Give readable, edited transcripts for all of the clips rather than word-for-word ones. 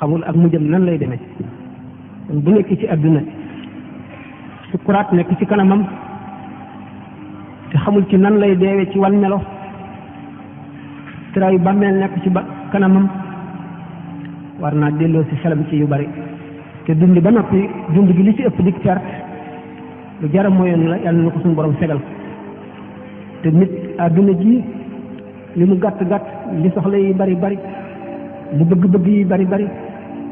xamul ak mujjam nan lay demee bu nekk ci àdduna sukuraat nekk ci kanamam te xamul ci nan lay deewee ci wan melo tëraayu bàmmeel nekk ci kanamam war naa delloo si xelam ci yu bari te dund ba noppi dund gi li ci ëpp di perte lu jara moyoon la yàlla na ko suñu borom fegal te nit àdduna ji li mu gàtt gàtt li soxla yi bari bari li bëgg-bëgg yi bari bari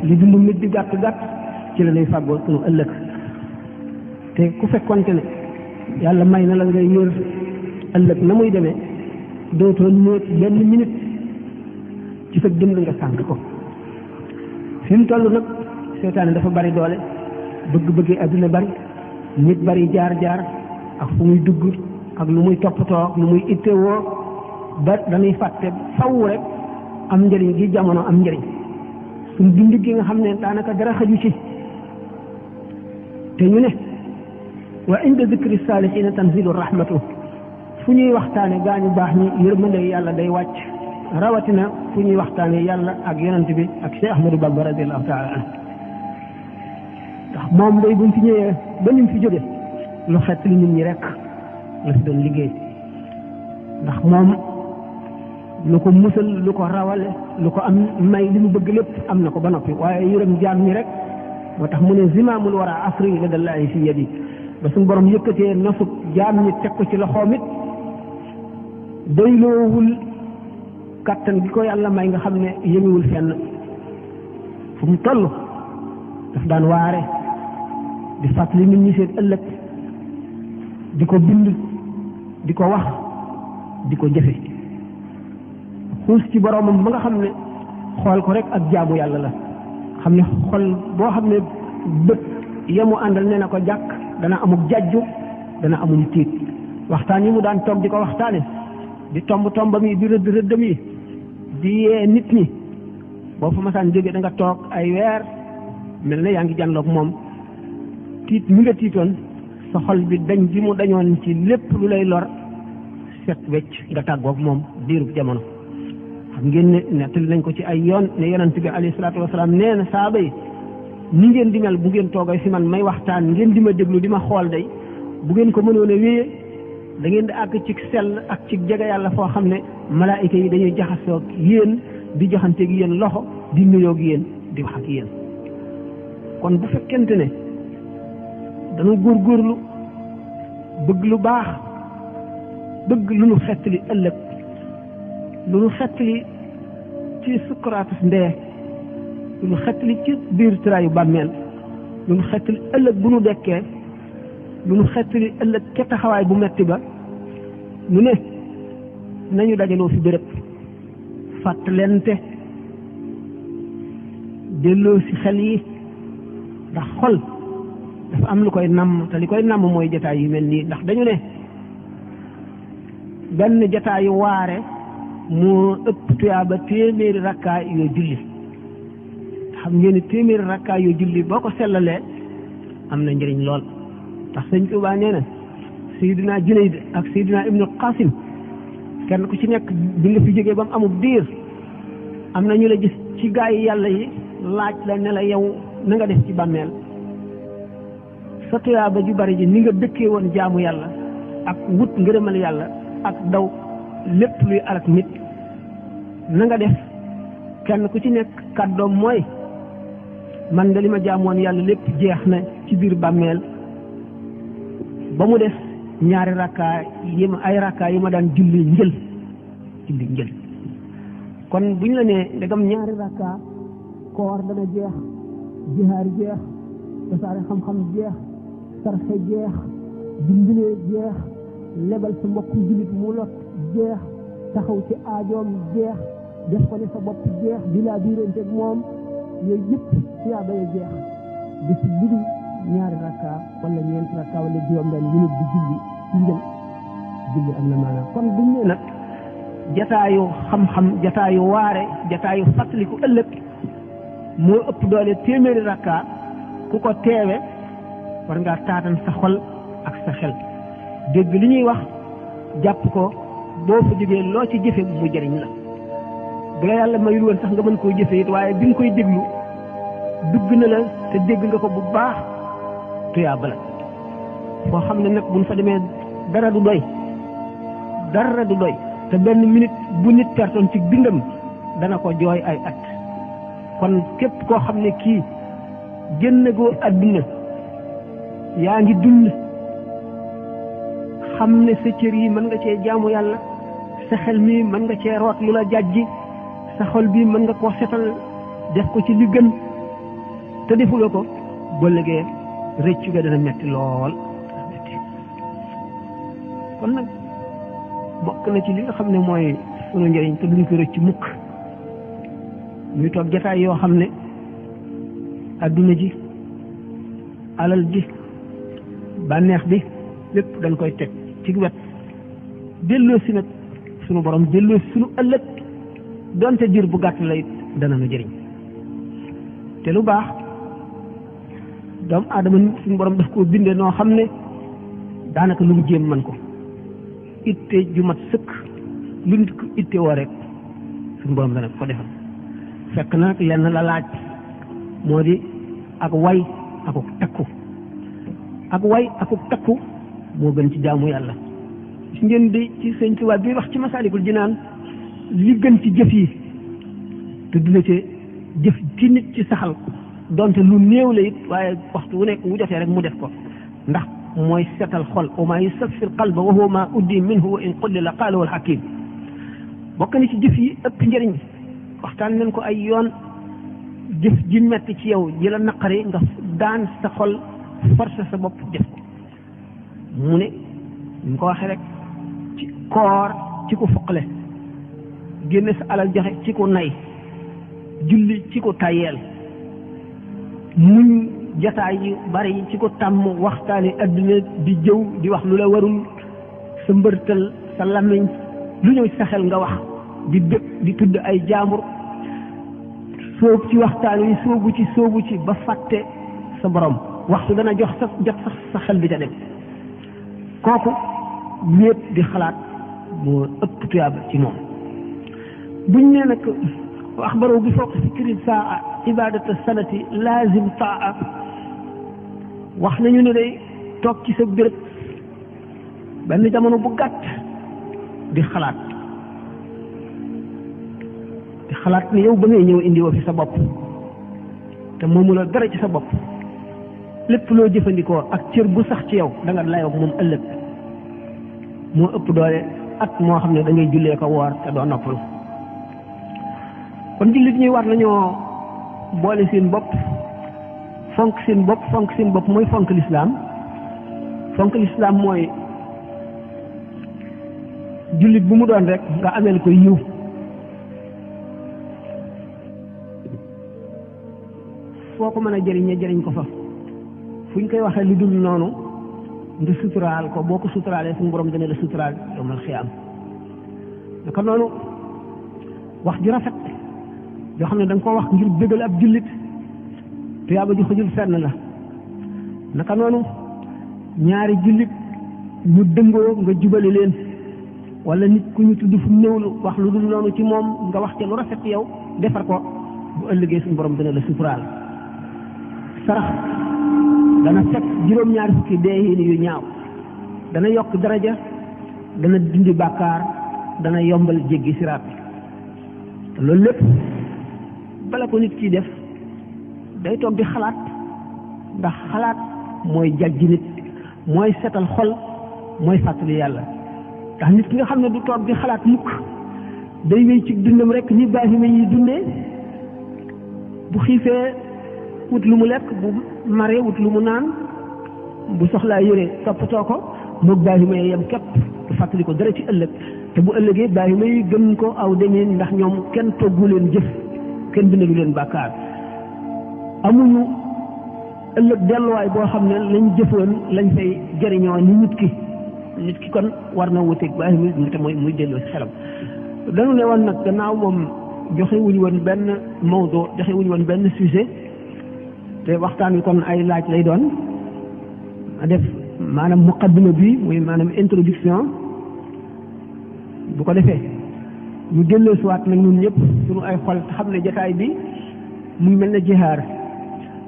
li dund nit di gàtt gàtt ci la lay fàggoo sunu ëllëg te ku fekkonte ne yàlla may na la ngay yër ëllëg na muy demee dootoo ñëwet benn minute ci sa dund nga sànq ko fi mu toll nag seetaane dafa bari doole bëgg-bëggi àdduna bari nit bari jaar-jaar ak fu muy dugg ak lu muy toppatoo ak lu muy ittewoo ba dañuy fàtte faw rek am njëriñ gi jamono am njëriñ suñ dund gi nga xam ne daanaka dara xaju ci te ñu ne wa inda zikri saalihiina tanzilu rahmatu fu ñuy waxtaane gaa ñu baax ñi yërmande yàlla day wàcc rawatina fu ñuy waxtaane yàlla ak yonent bi ak Cheikh Ahmadou Bamba radiallahu taala anhu ndax moom day buñ fi ñëwee ba nim fi jóge lu xett li nit ñi rek la fi doon liggéey ndax moom lu ko musal lu ko rawale lu ko am may li mu bëgg lépp am na ko ba noppi waaye yërëm jaam ñi rek moo tax mu ne zimaamul wara asri la dallahi fi yadi ba suñu borom yëkkatee nosub jaam ñi teg ko ci loxoom it doyloowul kàttan gi ko yàlla may nga xam ne yëmiwul fenn fu mu toll daf daan waare di fàttali nit ñi seen ëllëg di ko bind di ko wax di ko jëfe xuus ci boromam ba nga xam ne xool ko rek ak jaamu yàlla la xam ne xol boo xam ne bët yemu àndal nee na ko jàkk dana amuk jajju dana amum tiit waxtaan yi mu daan toog di ko waxtaane di tomb tombam yi di rëdd rëddam yi di yee nit ñi boo fa masaan jóge da nga toog ay weer mel na yaa ngi jànloog moom tiit mi nga tiitoon sa xol bi dañ bi mu dañoon ci lépp lu lay lor set wecc nga tàggoog moom diirub jamono xam ngeen ne nettali nañ ko ci ay yoon ne yonent bi alayhi salaatu wasalaam nee na saaba yi ni ngeen di mel bu ngeen toogay fi man may waxtaan ngeen di ma déglu di ma xool day bu ngeen ko mënoon a wéyee da ngeen di àgg ci sell ak ci jege yàlla foo xam ne malaayika yi dañuy jaxasoog yéen di joxanteeg yéen loxo di nuyoog yéen di wax ak yéen kon bu fekkente ne dañu góorgóorlu bëgg lu baax bëgg lu nu xettali ëllëg lu nu xettali ci sukkuraatus ndee lu nu xettali ci biir tëraayu bàmmeel lu nu xettali ëllëg bu nu dekkee lu nu xettali ëllëg ca taxawaay bu metti ba nu ne nañu dajaloo fi béréb fàttalente delloo si xel yi ndax xol dafa am lu koy namm te li koy namm mooy jataay yu mel nii ndax dañu ne benn jataayu waare moo ëpp tuyaaba téeméeri rakkaa yoo julli xam ngeen ni téeméeri rakkaa yoo julli boo ko sellalee am na njëriñ lool ndax sëñ Tuubaa nee na Seydina Junayd ak Seydina Ibnu Qasim kenn ku ci nekk bi nga fi jógee ba mu amul diir am na ñu la gis ci gaa yi yàlla yi laaj la ne la yow na nga def ci bàmmeel sa tuyaaba ju bari ji ni nga dëkkee woon jaamu yàlla ak wut ngërëmal yàlla ak daw lépp luy alak nit na nga def kenn ku ci nekk kàddoom mooy man de li ma jaamoon yàlla lépp jeex na ci biir bàmmeel ba mu def ñaari rakkaa yi ma ay rakkaa yi ma daan julli njël kon bu ñu la nee ndegam ñaari rakkaa koor dana jeex jihaar jeex tasaare xam-xam jeex sarxe jeex dimbilee jeex lebal sa mbokk jullit mu lot jeex taxaw ci aajoom jeex def ko ne sa bopp jeex di laa biiranteeg moom yooyu yëpp siyaaba ya jeex di si budul ñaari rakka wala ñeenti rakka wala juróom-benn minute di julli ci njël julli am na maanaam kon buñ ne nag jataayu xam-xam jataayu waare jataayu fàttaliku ëllëg moo ëpp doole téeméeri rakka ku ko teewe war ngaa taatan sa xol ak sa xel dégg li ñuy wax jàpp ko boo fa jógee loo ci jëfe mu jëriñ la bu la yàlla mayul woon sax nga mën koo jëfe it waaye bi nga koy déglu dugg na la te dégg nga ko bu baax tuyaaba la foo xam ne nag buñ fa demee dara du doy te benn minute bu nit pertoon ci bindam dana ko jooy ay at kon képp koo xam ne kii génn goo àdduna yaa ngi dund xam ne sa cër yi mën nga cee jaamu yàlla sa xel mi mën nga cee root lu la jàjji sa xol bi mën nga koo setal def ko ci li gën te defuloo ko ba léegi rëccu ga dana metti lool kon nag bokk na ci li nga xam ne mooy sunu njëriñ te duñ ko rëcc mukk muy toog jataay yoo xam ne adduna ji alal ji bànneex bi lépp dañ koy teg ci wet delloo si nag sunu borom delloo si sunu ëllëg donte jur bu gàtt lay dana nu jëriñ te lu baax doomu aadama suñu borom daf koo bindee noo xam ne daanaka lu mu jéem man ko itte ju mat sëkk lu nit ko itte woo rek suñu borom dana ko defal fekk na nag lenn la laaj moo di ak way akuk takku ak way akuk takku moo gën ci jaamu yàlla si ngeen di ci sëñ Tuubaa bi wax ci Masaalikul Jinaan li gën ci jëf yi te dina ci jëf ci nit ci saxal donte lu néew la it waaye waxtu wu nekk wu jotee rek mu def ko ndax mooy setal xol wa maa yusaffir qalba wa huwa maa uddi minhu wa in qullila qaala wal hakim bokk na ci jëf yi ëpp njëriñ waxtaan nañ ko ay yoon jëf ji metti ci yow ji la naqari nga daan sa xol force sa bopp def ko mu ne ñu ko waxee rek ci koor ci ko foqale génne sa alal joxe ci ko nay julli ci ko tayeel muñ jataay yu bari yi ci ko tàmm waxtaani adduna di jëw di wax lu la warul sa mbërtal sa lamiñ lu ñëw sa xel nga wax di dëkk di tudd ay jaambur soob ci waxtaan wi soobu ci ba fàtte sa borom waxtu dana jot sax sa xel bi ca dem kooku wéet di xalaat moo ëpp tuyaaba ci moom buñ ne nag axbaru bi fawq fikri saa ibadata sanati laazim taa wax nañu ne day toog ci sa béréb benn jamono bu gàtt di xalaat ne yow ba ngay ñëw indi woo fi sa bopp te moomu la dara ci sa bopp lépp loo jëfandikoo ak cër bu sax ci yow da nga layoo moom ëllëg moo ëpp doole at moo xam ne da ngay jullee ko woor te doo noppalu kon jullit ñuy war nañoo boole seen bopp fonk seen bopp mooy fonk lislaam mooy jullit bu mu doon rek nga ameel ko yiw foo ko mën a jëriñ ko fa fu ñu koy waxee lu dul noonu nga suturaal ko boo ko suturaalee suñu borom dana la suturaal yawmal xiyaam naka noonu wax ju rafet yoo xam ne da nga ko wax ngir bégal ab jullit tuyaaba ju xëjul fenn la naka noonu ñaari jullit ñu dëngoo nga jubale leen wala nit ku ñu tudd fu néewlu wax lu dul noonu ci moom nga wax ca lu rafet yow defar ko bu ëllëgee suñu borom dana la suturaal sarax dana fekk juróom-ñaari fukki dee yu ñaaw dana yokk daraja dana dindi bàkkaar dana yombal jéggi siraat te loolu lépp bala ko nit kiy def day toog di xalaat ndax xalaat mooy jàjji nit mooy setal xol mooy fàttali yàlla ndax nit ki nga xam ne du toog di xalaat mukk day wéy ci dundam rek ni baahima yi dundee bu xiifee wut lu mu lekk bu maree wut lu mu naan bu soxlaa yére toppatoo ko moog baahima yi yem képp du fàttali ko dara ci ëllëg te bu ëllëgee baahima yi gën ko aw demee ndax ñoom kenn toggu leen jëf kenn bindalu leen bàkkaar amuñu ëllëg delluwaay boo xam ne lañ jëfoon lañ fay jëriñoo ni nit ki kon war na wuteeg baahima yi te mooy muy delloo si xelam dañu ne woon nag gannaaw moom joxe wuñu woon benn mawdo joxe wuñu woon benn sujet te waxtaan wi kon ay laaj lay doon a def maanaam muqaddima bi muy maanaam introduction bu ko defee ñu delloo siwaat nag ñun ñëpp suñu ay xol te xam ne jataay bi muy mel ne jihaar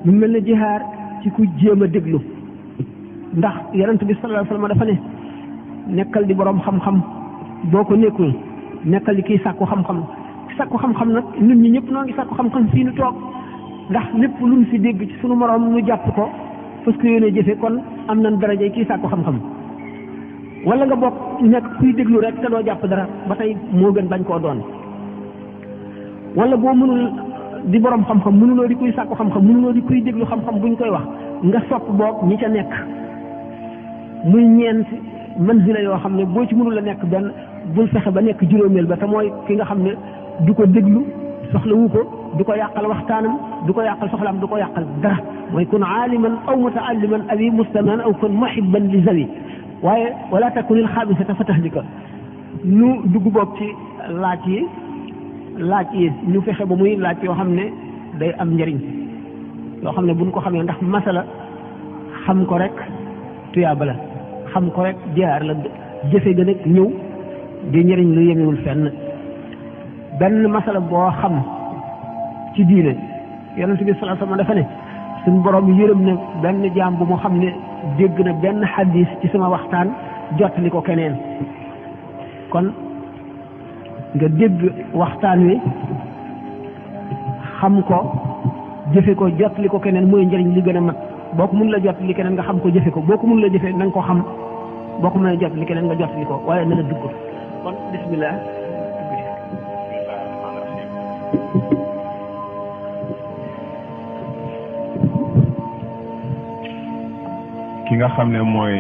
mu mel ne jihaar ci ku jéem a déglu ndax yonent bi sallallahu alayhi wasallam dafa ne nekkal di borom xam-xam boo ko nekkul nekkal di kiy sàkku xam-xam sàkku xam-xam nag nit ñi ñëpp noo ngi sàkku xam-xam fii nu toog ndax lépp lu ñu fi dégg ci sunu moroom nu jàpp ko parce que yéene jëfe kon am nañ daraja kii sàkku xam-xam wala nga bokk nekk kuy déglu rek te doo jàpp dara ba tey moo gën bañ koo doon wala boo mënul di borom xam-xam mënuloo di kuy sàkku xam-xam mënuloo di kuy déglu xam-xam buñ koy wax nga sopp boog ñi ca nekk muy ñeent manzila yoo xam ne boo ci mënul la nekk benn bul fexe ba nekk juróomeel ba te mooy ki nga xam ne du ko déglu soxlawu ko du ko yàqal waxtaanam du ko yàqal soxlaam du ko yàqal dara mooy kun aaliman aw mutaalliman awi mustaman aw kun muhibban li zawi waaye wala takunil xaabisata fa tahlika ñu dugg boog ci laaj yi ñu fexe ba muy laaj yoo xam ne day am njëriñ yoo xam ne buñ ko xamee ndax masala xam ko rek tuyaaba la xam ko rek jaar la jëfe ga nag ñëw di njëriñ lu yemewul fenn benn masala boo xam ci diine yonent bi sallallahu alayhi wasallam dafa ne suñu borom yërëm na benn jaam bu mu xam ne dégg na benn xadis ci sama waxtaan jottali ko keneen kon nga dégg waxtaan wi xam ko jëfe ko jottali ko keneen mooy njëriñ li gën a mat boo ko mun la jottali keneen nga xam ko jëfe ko boo ko mun la jëfe na nga ko xam boo ko mën a jottali keneen nga jottali ko waaye na la dugg kon bismillah ki nga xam ne mooy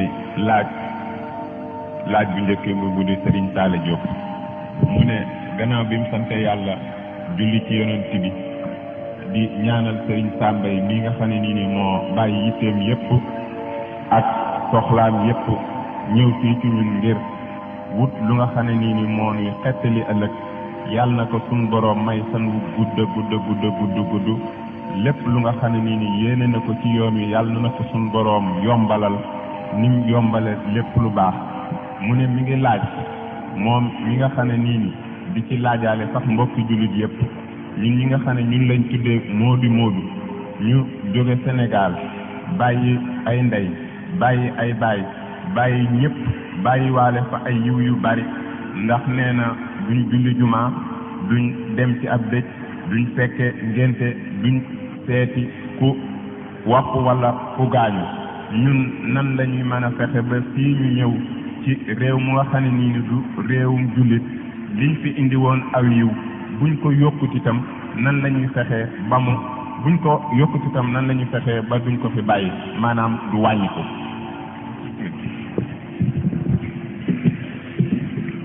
laaj bu njëkk bu di Serigne Talla Diop mu ne gannaaw bi mu sante yàlla julli ci yonent bi di ñaanal Serigne Sambay mi nga xam ne nii moo bàyyi yitteem yépp ak soxlaam yépp ñëw fii ci ñun ngir wut lu nga xam ne nii moo nuy xettali ëllëg yàlla na ko suñ boroom may san wu gudd lépp lu nga xam ne nii yéene na ko ci yoon wi yàlla na ko suñ boroom yombalal ni mu yombale lépp lu baax mu ne mi ngi laaj moom mi nga xam ne nii di ci laajaale sax mbokki jullit yépp ñun ñi nga xam ne ñun lañ tuddee moodu ñu jóge Sénégal bàyyi ay ndey bàyyi ay bàyyi ñépp bàyyi waale fa ay yiw yu bari ndax nee na duñ julli jumaa duñ dem ci ab dëj duñ fekke ngénte duñ seeti ku wopp walla ku gaañu ñun nan lañuy mën a fexe ba fii ñu ñëw ci réew mu nga xam ne nii du réewum jullit liñ fi indi woon aw yiw buñ ko yokkut itam nan lañuy fexe ba mu buñ ko yokkut itam nan lañuy fexe ba duñ ko fi bàyyi maanaam du wàññi ko.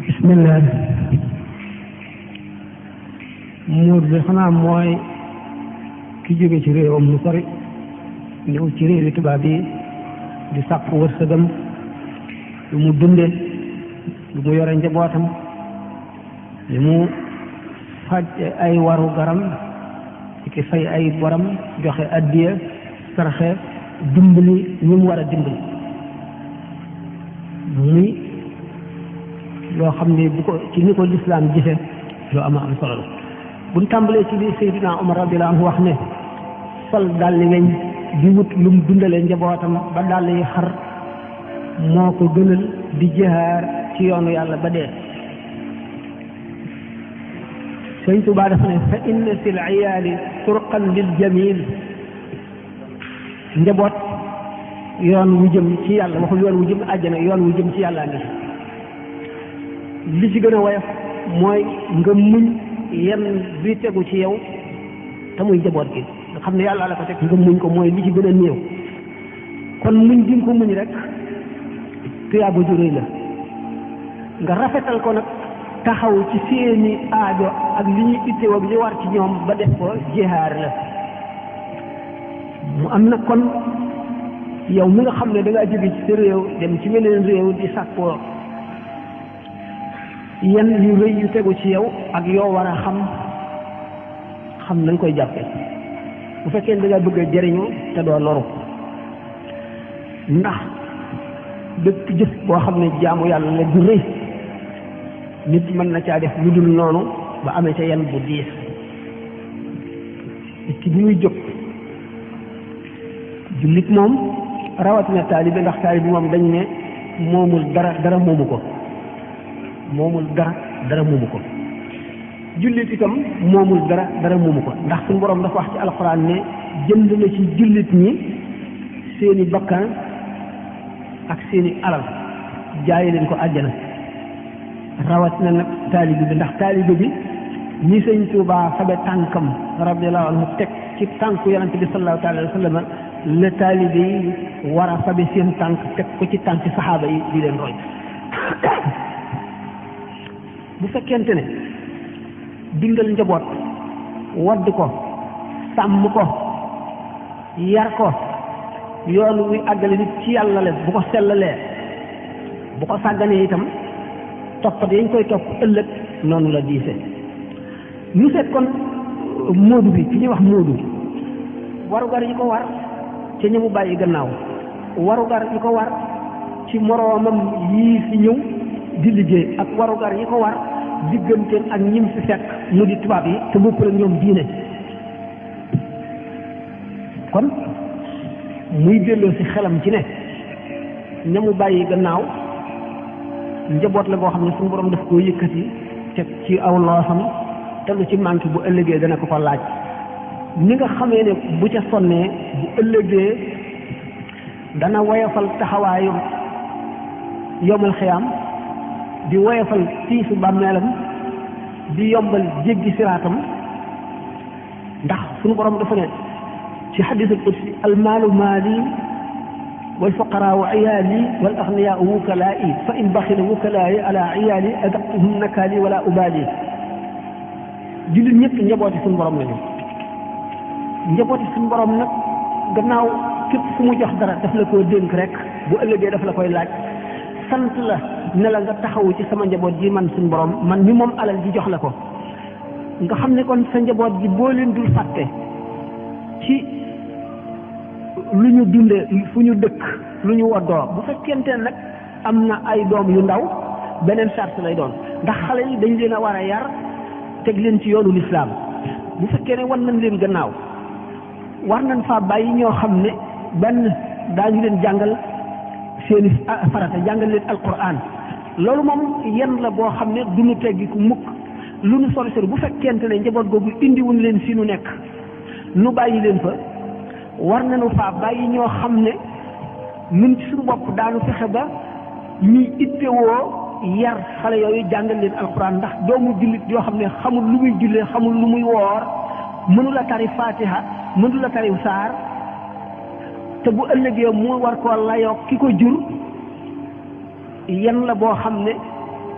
bismillah muur bi xanaa mooy ki jóge ci réewam lu sori ñëw ci réewi tubaab yi di sàkku wërsëgam lu mu dunde lu mu yore njabootam li mu faj ay waru garam ki fay ay boram joxe addiya sarxe dimbali ñi mu war a dimbali muy loo xam ne bu ko ci ni ko lislaam gise loo am solo la buñ tàmbalee ci li Seydina Omar radiyallahu anhu wax ne sol dalli weñ di wut lu mu dundale njabootam ba dàll yi xar moo ko gënal di jihaar ci yoonu yàlla ba dee Sëñ Tuubaa dafa ne fa inna sil iyaali turqan lil jamil njaboot yoon wu jëm ci yàlla waxul yoon wu jëm àjjana yoon wu jëm ci yàlla ngi li ci gën a woyof mooy nga muñ yenn bi tegu ci yow te muy njaboot gi nga xam ne yàlla la ko teg nga muñ ko mooy li ci gën a néew kon muñ gi nga ko muñ rek tuyaaba ju rëy la nga rafetal ko nag taxaw ci seeni aajo ak li ñuy ittewoo ak li war ci ñoom ba def ko jihaar la mu am nag kon yow mi nga xam ne da ngaa jóge ci sa réew dem ci meneen réew di sàkkoo yan yu rëy yu tegu ci yow ak yoo war a xam nañ koy jàppe bu fekkee da ngaa bëgg a jëriñu te doo loru ndax bépp jëf boo xam ne jaamu yàlla la du rëy nit mën na caa def lu dul noonu ba amee ca yan bu diis nit ki bi muy jóg jullit moom rawatina taalibe ndax taalibe moom dañ ne moomul dara moomu ko moomul dara moomu ko jullit itam moomul dara moomu ko ndax suñu borom dafa wax ci alxuraan ne jënd na ci jullit ñi seeni bakkan ak seeni alal jaaye leen ko àjjana rawatina nag taalibe bi ndax taalibe bi ñi sëñ Tuubaa fabe tànkam radiyallahu anhu teg ci tànku yonente bi sallallahu alayhi wa sallam la taalibe yi war a fabe seen tànk teg ko ci tànk saxaaba yi di leen roy bu fekkente ne dundal njaboot wadd ko sàmm ko yar ko yoon wi àggale nit ci yàlla leen bu ko sellalee bu ko sàgganee itam toppat yañ koy topp ëllëg noonu la diise ñu seet kon móodu bi fi ñuy wax móodu warugar yi ko war ci ñamu bàyyi gannaaw warugar yi ko war ci moroomam yii fi ñëw di liggéey ak warugar yi ko war digganteen ak ñim fi fekk mu di tubaab yi te bopp la ñoom diine kon muy delloo ci xelam ci ne ñamu bàyyi gannaaw njaboot la boo xam ne suñu borom daf koo yëkkati teg ci aw loosam te lu ci manqué bu ëllëgee dana ko ko laaj ni nga xamee ne bu ca sonnee bu ëllëgee dana woyofal taxawaayu yomal xiyaam di woyofal tiisu bàmmeelam di yombal jéggi siraatam ndax suñu borom dafa ne ci xadiisul qudsi almaalu maali wal fuqaraau iyaali wal agniyaau wukalaa'i fa in baxila wukalaa'i ala iyaali adaqtuhum nakaali wala ubaali jullit ñëpp njabooti suñu borom lañu njabooti suñu borom nag gannaaw képp fu mu jox dara daf la koo dénk rek bu ëllëgee daf la koy laaj sant la ne la nga taxawu ci sama njaboot ji man suñu borom man mi moom alal ji jox la ko nga xam ne kon sa njaboot ji boo leen dul fàtte ci lu ñu dunde fu ñu dëkk lu ñu woddoo bu fekkente nag am na ay doom yu ndaw beneen charte lay doon ndax xale yi dañ leen a war a yar teg leen ci yoonu lislaam bu fekkee ne wan nañ leen gannaaw war nañ faa bàyyi ñoo xam ne benn daañu leen jàngal seeni farata jàngal leen alquran loolu moom yenn la boo xam ne du ñu teggi ku mukk lu nu sori sori bu fekkente ne njaboot googu indiwuñ leen fi nu nekk nu bàyyi leen fa war nañu faa bàyyi ñoo xam ne nun ci suñu bopp daanu fexe ba ñuy ittewoo yar xale yooyu jàngal leen alquran ndax doomu jullit yoo xam ne xamul lu muy jullee xamul lu muy woor mënu la tari fatiha mënu la tari saar te bu ëllëgee mu war koo layoo ki ko jur yan la boo xam ne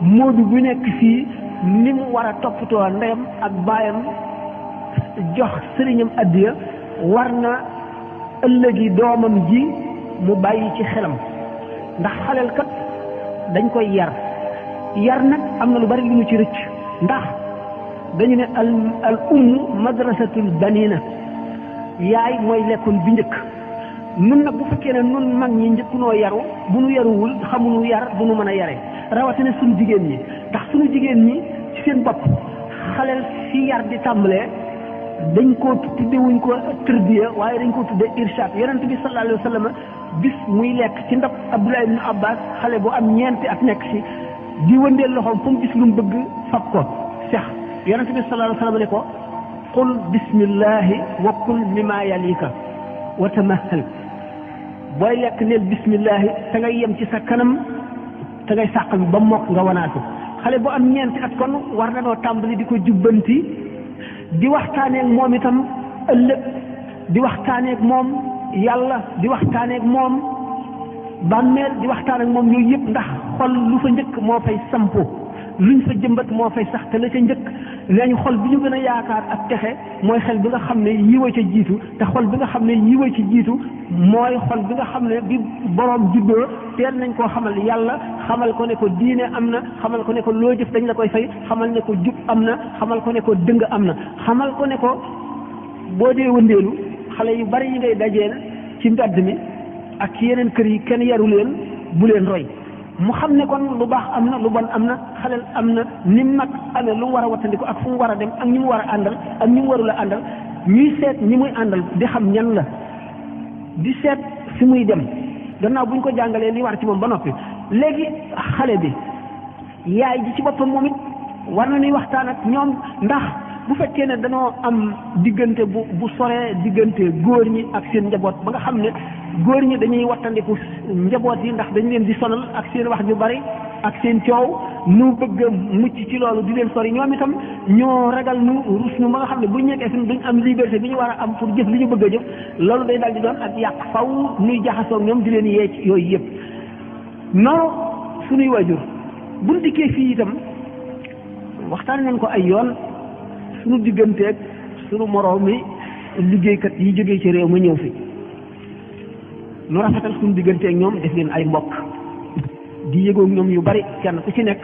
moodu bu nekk fii ni mu war a toppatoo ndeyam ak baayam jox sëriñam addiya war na ëllëgi doomam ji mu bàyyi ci xelam ndax xaleel kat dañ koy yar nag am na lu bari lu mu ci rëcc ndax dañu ne al madrasatul banina yaay mooy lekkoon bi njëkk nun nag bu fekkee ne nun mag ñi njëkk noo yaru bu nu yaruwul xamuñu yar du nu mën a yare rawatina suñu jigéen ñi ndax suñu jigéen ñi ci seen bopp xaleel fi yar di tàmbalee dañ koo tuddewuñ ko tërbiya waaye dañ ko tudde irshad yonent bi sallallahu alayhi wa sallam bis muy lekk ci ndab Abdullah ibn Abbas xale bu am ñeenti at nekk ci di wëndeel loxoom fu mu gis lu mu bëgg fab ko sex yonent bi sallallahu alayhi wa sallam ne ko qul bismillahi wa kul mimma yalika wa tamahal booy lekk neel bismillahi te ngay yem ci sa kanam te ngay sàq bi ba mokk nga wanaatu xale bu am ñeenti at kon war na noo tàmbali di ko jubbanti di waxtaaneeg moom itam ëllëg di waxtaaneeg moom yàlla di waxtaaneeg moom bàmmeel di waxtaan ak moom yooyu yëpp ndax xol lu fa njëkk moo fay sampo luñ fa jëmbat moo fay sax te la ca njëkk nañu xol bi ñu gën a yaakaar ak texe mooy xel bi nga xam ne yiwa ca jiitu te xol bi nga xam ne yiwa ci jiitu mooy xol bi nga xam ne bi boroom juddoo teel nañ koo xamal yàlla xamal ko ne ko diine am na xamal ko ne ko loo jëf dañ la koy fay xamal ne ko jub am na xamal ko ne ko dëng am na xamal ko ne ko boo dee wëndeelu xale yu bari yi ngay dajeel ci mbedd mi ak ci yeneen kër yi kenn yaru leen bu leen roy mu xam ne kon lu baax am na lu bon am na xaleel am na ni mag amee lu war a wattandiku ak fu mu war a dem ak ñi mu war a àndal ak ñi mu warul a àndal ñuy seet ñi muy àndal di xam ñan la di seet fi muy dem gannaaw buñ ko jàngalee li war ci moom ba noppi léegi xale bi yaay ji ci boppam moom it war na ñuy waxtaan ak ñoom ndax bu fekkee ne danoo am diggante bu soree diggante góor ñi ak seen njaboot ba nga xam ne góor ñi dañuy wattandiku njaboot yi ndax dañ leen di sonal ak seen wax ju bari ak seen coow nu bëgg a mucc ci loolu di leen sori ñoom itam ñoo ragal nu rus nu ba nga xam ne bu ñu nekkee fi duñ am liberté bi ñu war a am pour jëf li ñu bëgg a jëf loolu day daal di doon ak yàq faw nuy jaxasoo ñoom di leen yee ci yooyu yëpp noonu suñuy waajur buñ dikkee fii itam waxtaan nañ ko ay yoon suñu digganteeg suñu moroom mi liggéeykat yi jógee ci réew ma ñëw fi nu rafetal suñu digganteeg ñoom def leen ay mbokk di yëgoog ñoom yu bari kenn ku ci nekk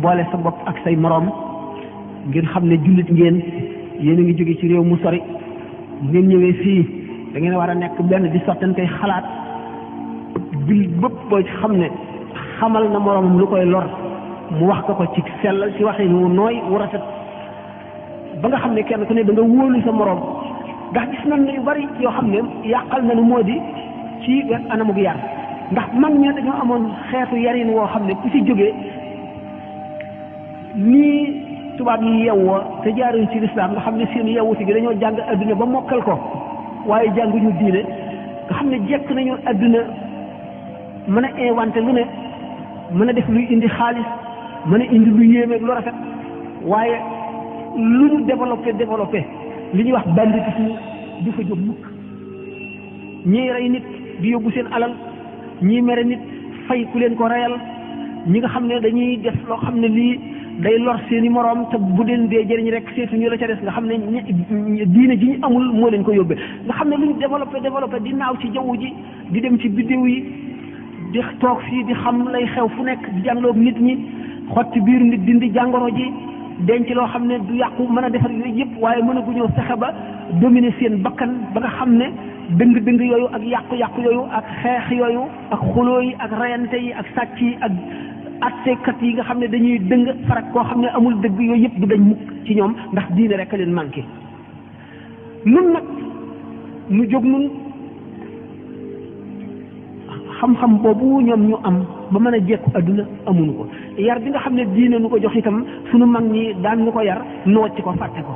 boole sa bopp ak say moroom ngeen xam ne jullit ngeen yéen a ngi jóge ci réew mu sori ngeen ñëwee fii da ngeen war a nekk benn di sottantey xalaat bil bëpp boo xam ne xamal na moroomam lu koy lor mu wax ko ci sellal ci waxin wu nooy wu rafet ba nga xam ne kenn ku ne da nga wóolu sa moroom ndax gis nañ ne yu bari yoo xam ne yàqal na nu moo di ci anamug yar ndax mag ña dañoo amoon xeetu yarin woo xam ne ku ci jógee nii tubaab yi yewwoo te jaaruñ ci lislaam nga xam ne seen yewwuti gi dañoo jàng adduna ba mokkal ko waaye jànguñu diine nga xam ne jekk nañu adduna mën a inventé lu ne mën a def luy indi xaalis mën a indi lu yéemeeg lu rafet waaye lu ñu développé li ñuy wax banditisme du fa jóg mukk ñiy rey nit di yóbbu seen alal ñii mere nit fay ku leen ko reyal ñi nga xam ne dañuy def loo xam ne lii day lor seen i moroom te bu leen dee jëriñ rek seetuñu la ca des nga xam ne diine ji ñu amul moo leen ko yóbbee nga xam ne lu ñu développé di naaw ci jaww ji di dem ci biddew yi di toog fii di xam lay xew fu nekk di jàngloog nit ñi xotti biir nit dindi jàngoro ji denc loo xam ne du yàqu mën a defar yooyu yëpp waaye mën a gu ñëw fexe ba dominer seen bakkan ba nga xam ne dëng-dëng yooyu ak yàqu-yàqu yooyu ak xeex yooyu ak xuloo yi ak rayante yi ak sàcc yi ak attekat yi nga xam ne dañuy dëng farak koo xam ne amul dëgg yooyu yëpp du dañ mukk ci ñoom ndax diine rek a leen manqué nun nag nu jóg nun xam-xam boobu ñoom ñu am ba mën a jekku adduna amuñu ko yar bi nga xam ne diine nu ko jox itam suñu mag ñi daan nu ko yar nu wàcc ko fàtte ko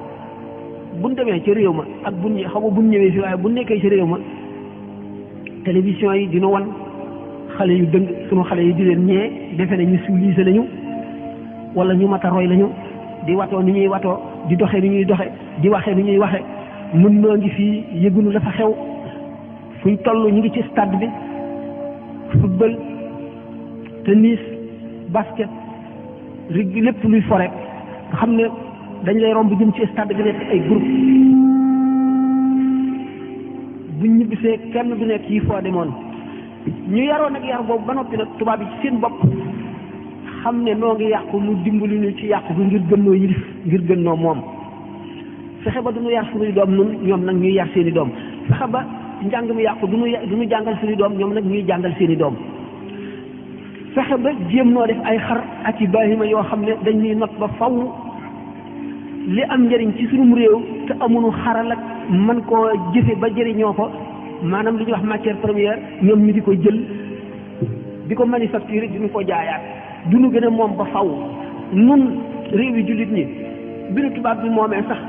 buñ demee ci réew ma ak buñ ñëwee fi waaye bu nekkee ci réew ma télévision yi dina wan xale yu dëng sunu xale yi di leen ñee defe ne ñu civilisé lañu wala ñu mat a roy lañu di watoo ni ñuy watoo di doxee ni ñuy doxe di waxee ni ñuy waxe nun noo ngi fii yëgunu la fa xew fuñ toll ñu ngi ci stade bi football tennis basket rig lépp luy fo rek nga xam ne dañ lay romb jëm ci stade bi nekk ay groupe buñ ñibbisee kenn du nekk yi foo demoon ñu yaroon ak yar boobu ba noppi nag tubaab yi ci seen bopp xam ne noo ngi yàqu lu dimbali ñu ci yàqu bi ngir gën noo yilif ngir gën noo moom fexe ba du ñu yar suñuy doom nun ñoom nag ñuy yar seeni doom fexe ba njàng mi yàqu du ñu jàngal suñu doom ñoom nag ñuy jàngal seeni doom fexe ba jéem noo def ay xar ak i baahima yoo xam ne dañuy not ba faw li am njëriñ ci suñu réew te amuñu xaral ak mën koo jëfe ba jëriñoo ko maanaam li ñuy wax matière première ñoom ñu di ko jël di ko manufacturer di ñu ko jaayaat du ñu gën a moom ba faw nun réew yi jullit ñi bi nu tubaab bi moomee sax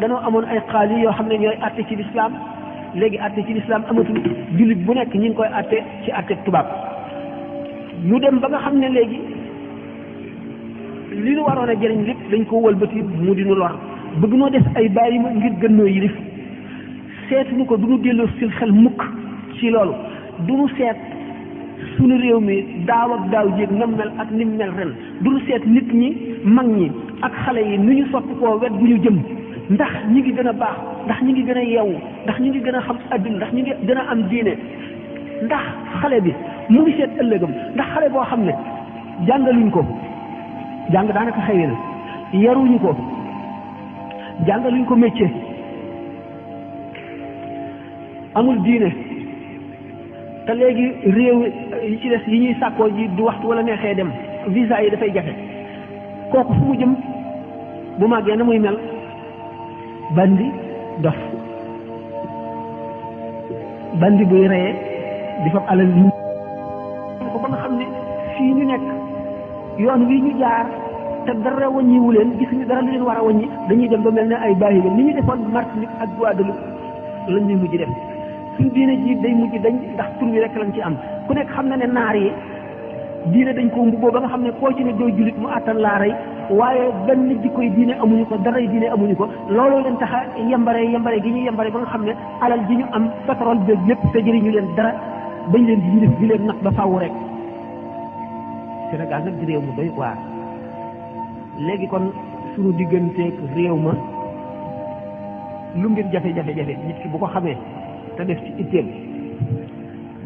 danoo amoon ay xaali yoo xam ne ñooy àtte ci lislaam léegi àtte ci lislaam amatul jullit bu nekk ñi ngi koy àtte ci àtte tubaab ñu dem ba nga xam ne léegi li ñu waroon a jëriñ lépp dañ ko wëlbati mu di nu lor bëgg noo def ay bàyyi ma ngir gën noo yilif seetuñu ko du ñu delloo sil xel mukk ci loolu du ñu seet suñu réew mi daaw ak daaw jéeg nam mel ak nim mel ren du ñu seet nit ñi mag ñi ak xale yi nu ñu soppi koo wet bu ñu jëm ndax ñi ngi gën a baax ndax ñi ngi gën a yeewu ndax ñi ngi gën a xam adduna ndax ñi ngi gën a am diine ndax xale bi mu ngi seet ëllëgam ndax xale boo xam ne jàngaluñ ko jàng daanaka xëy na yaruñu ko jàngaluñ ko métier amul diine te léegi réew yi ci des yi ñuy sàkkoo ji du waxtu wala neexee dem visa yi dafay jafe kooku fu mu jëm bu màggee na muy mel bandi dof bandi buy reye di fab alal yi ko ba nga xam ne fii ñu nekk yoon wi ñu jaar te dara wàññiwu leen gis ñu dara lu leen war a wàññi dañuy dem ba mel ne ay bàyyi ni ñu defoon Martinique ak Guadeloupe lañ ñuy mujj def suñ diine ji day mujj dañ ndax tur wi rek lañ ci am ku nekk xam na ne naar yi diine dañ ko mbubboo ba nga xam ne koo ci ne doo jullit mu àttan laa rey waaye benn jikkoy diine amuñu ko daray diine amuñu ko looloo leen tax a yambare gi ñu yambare ba nga xam ne alal ji ñu am pétrole bi lépp te jëriñu leen dara dañ leen di yilif di leen nag ba faaw rek Sénégal nag di réew mu doy waar léegi kon suñu digganteeg réew ma lu mbir jafe-jafe nit ki bu ko xamee te def ci itteem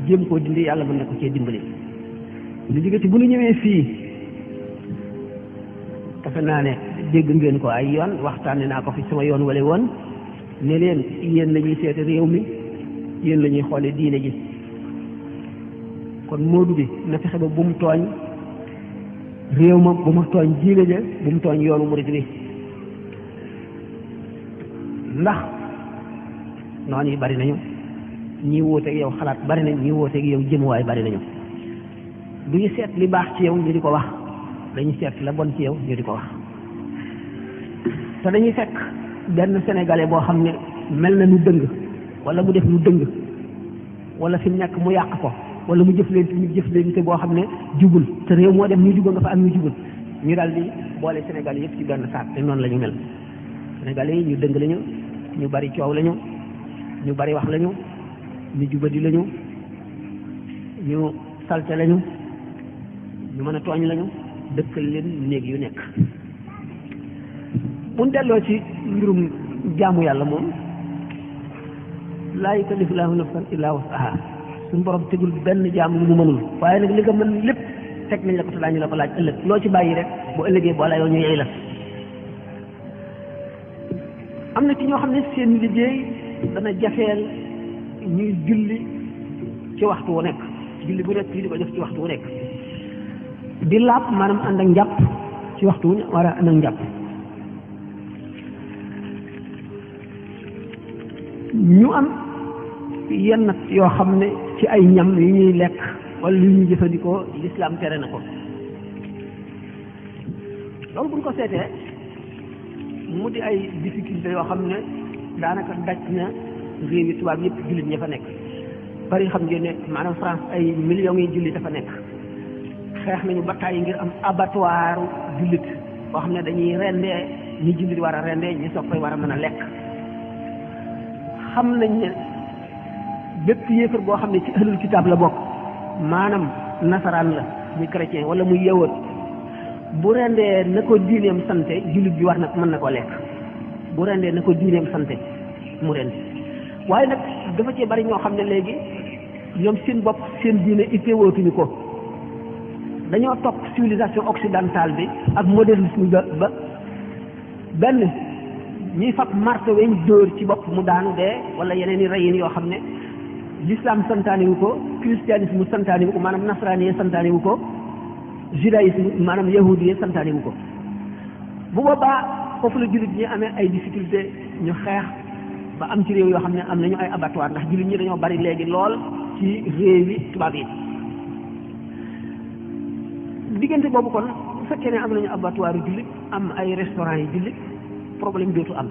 jéem koo dindi yàlla mën na ko cee dimbali lu jóge ci bu ñu ñëwee fii defe naa ne dégg ngeen ko ay yoon waxtaane naa ko fi sama yoon wala woon ne leen yéen la ñuy seete réew mi yéen la ñuy xoole diine ji kon moodu bi na fexe ba bu mu tooñ réew ma bu mu tooñ diine ja bu mu tooñ yoonu murid bi ndax noonu yi bari nañu ñii wóoteeg yow xalaat bari nañ ñii wóoteeg yow jëmuwaay bari nañu du ñu seet li baax ci yow ñu di ko wax dañuy seet la bon ci yow ñu di ko wax te dañuy fekk benn sénégalais boo xam ne mel na nu dëng wala mu def lu dëng wala fi mu nekk mu yàq ko wala mu jëflante boo xam ne jubul te réew moo dem ñu jubal nga fa am ñu jubul ñu daal di boole sénégalais yëpp ci benn saak te noonu la ñu mel sénégalais yi ñu dëng lañu ñu bari coow lañu ñu bari wax lañu ñu jubadi lañu ñu salte lañu ñu mën a tooñ lañu dëkkal leen néeg yu nekk mun delloo ci mbirum jaamu yàlla moom laa yukallifu laahu nafsan illaa wus'ahaa suñu borom tegul benn jaamu lu mu mënul waaye nag li nga mën lépp teg nañ la ko te daañu la ko laaj ëllëg loo ci bàyyi rek bu ëllëgee boo layoo ñu yey la am na ci ñoo xam ne seen liggéey dana jafeel ñuy julli ci waxtu wu nekk julli bu nekk di ko def ci waxtu wu nekk di laab maanaam ànd ak njàpp ci waxtu wu war a ànd ak njàpp ñu am yenn yoo xam ne ci ay ñam yu ñuy lekk wala yu ñuy jëfandikoo lislaam tere na ko loolu buñ ko seetee mu di ay difficulté yoo xam ne daanaka daj na réew yi tubaab yëpp jullit ña fa nekk Paris xam ngeen ne maanaam France ay millions yi jullit dafa nekk xeex nañu ba tàyyi ngir am abattoir jullit boo xam ne dañuy rendee ñi jullit war a rendee ñi soog koy war a mën a lekk xam nañ ne bépp yéefar boo xam ne ci ahlul kitaab la bokk maanaam nasaraan la muy chrétien wala muy yawut bu rendee na ko diineem sante jullit bi war na mën na ko lekk bu rendee na ko diineem sante mu rend waaye nag dafa cee bari ñoo xam ne léegi ñoom seen bopp seen diine ittewootuñu ko dañoo topp civilisation occidentale bi ak modernisme ba benn ñuy fab marto weñ dóor ci bopp mu daanu dee wala yeneen i reyin yoo xam ne l'islam santaane wu ko christianisme santaane wu ko maanaam nasraani santaane wu ko judaïsme maanaam yahudi santaane wu ko bu boobaa foofu la jullit ñi amee ay difficulté ñu xeex ba am ci réew yoo xam ne am nañu ay abattoir ndax jullit ñi dañoo bari léegi lool ci réew yi tubaab yi diggante boobu kon bu fekkee ne am nañu abattoir yu jullit am ay restaurant yi jullit problème dootu am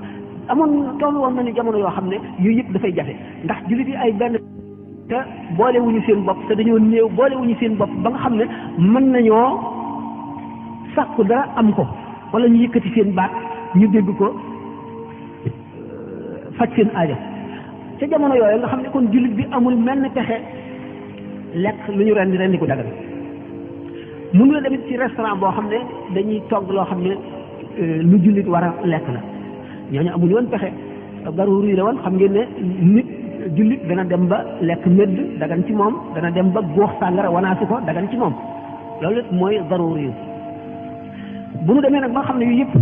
amoon toll woon na ni jamono yoo xam ne yooyu yëpp dafay jafe ndax jullit yi ay benn te boolewuñu seen bopp te dañoo néew boolewuñu seen bopp ba nga xam ne mën nañoo sàkku dara am ko wala ñu yëkkati seen baat ñu dégg ko faj seen aaja ca jamono yooyu nga xam ne kon jullit bi amul mel ne pexe lekk lu ñu rendi ko dagal mun nga demit ci restaurant boo xam ne dañuy togg loo xam ne lu jullit war a lekk la ñooñu amuñu woon pexe garuur yi la woon xam ngeen ne nit jullit dana dem ba lekk medd dagan ci moom dana dem ba góox sàngara wanaasu ko dagan ci moom loolu mooy garuur yi bu nu demee nag ba nga xam ne yu yëpp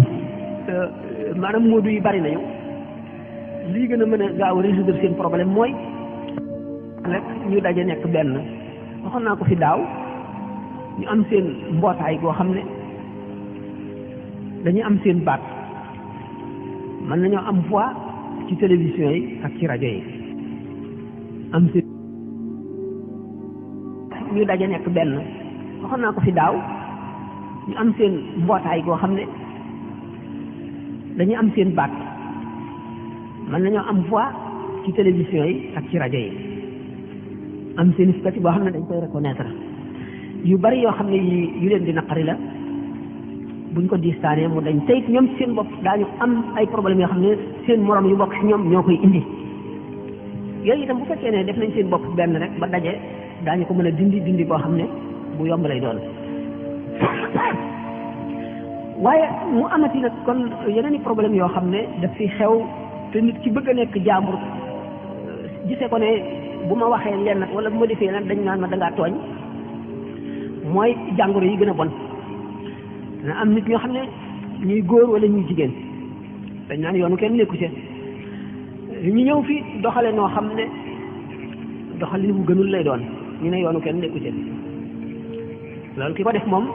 maanaam moodu yi bari nañu lii gën a mën a gaaw résoudre seen problème mooy rek ñu daje nekk benn waxoon naa ko fi daaw ñu am seen mbootaay goo xam ne dañuy am seen baat mën nañoo am voix ci télévision yi ak ci rajo yi am seen ñu daje nekk benn waxoon naa ko fi daaw ñu am seen mbootaay goo xam ne dañu am seen baat mën nañoo am voix ci télévision yi ak ci rajo yi am seen statut boo xam ne dañ koy reconnaître yu bari yoo xam ne yu leen di naqari la buñ ko distaanee mu dañ tey ñoom seen bopp daañu am ay problèmes yoo xam ne seen morom yu bokk ci ñoom ñoo koy indi yooyu itam bu fekkee ne def nañ seen bopp benn rek ba daje daañu ko mën a dindi boo xam ne bu yomb lay doon waaye mu amati nag kon yeneen i problème yoo xam ne daf fi xew te nit ki bëgg a nekk jaambur gisee ko ne bu ma waxee lenn wala bu ma defee lenn dañ naan ma dangaa tooñ mooy jàngoro yi gën a bon dana am nit ñoo xam ne ñuy góor wala ñuy jigéen dañ naan yoonu kenn nekku ci ñu ñëw fi doxale noo xam ne doxalin bu gënul lay doon ñu ne yoonu kenn nekku ci loolu ki ko def moom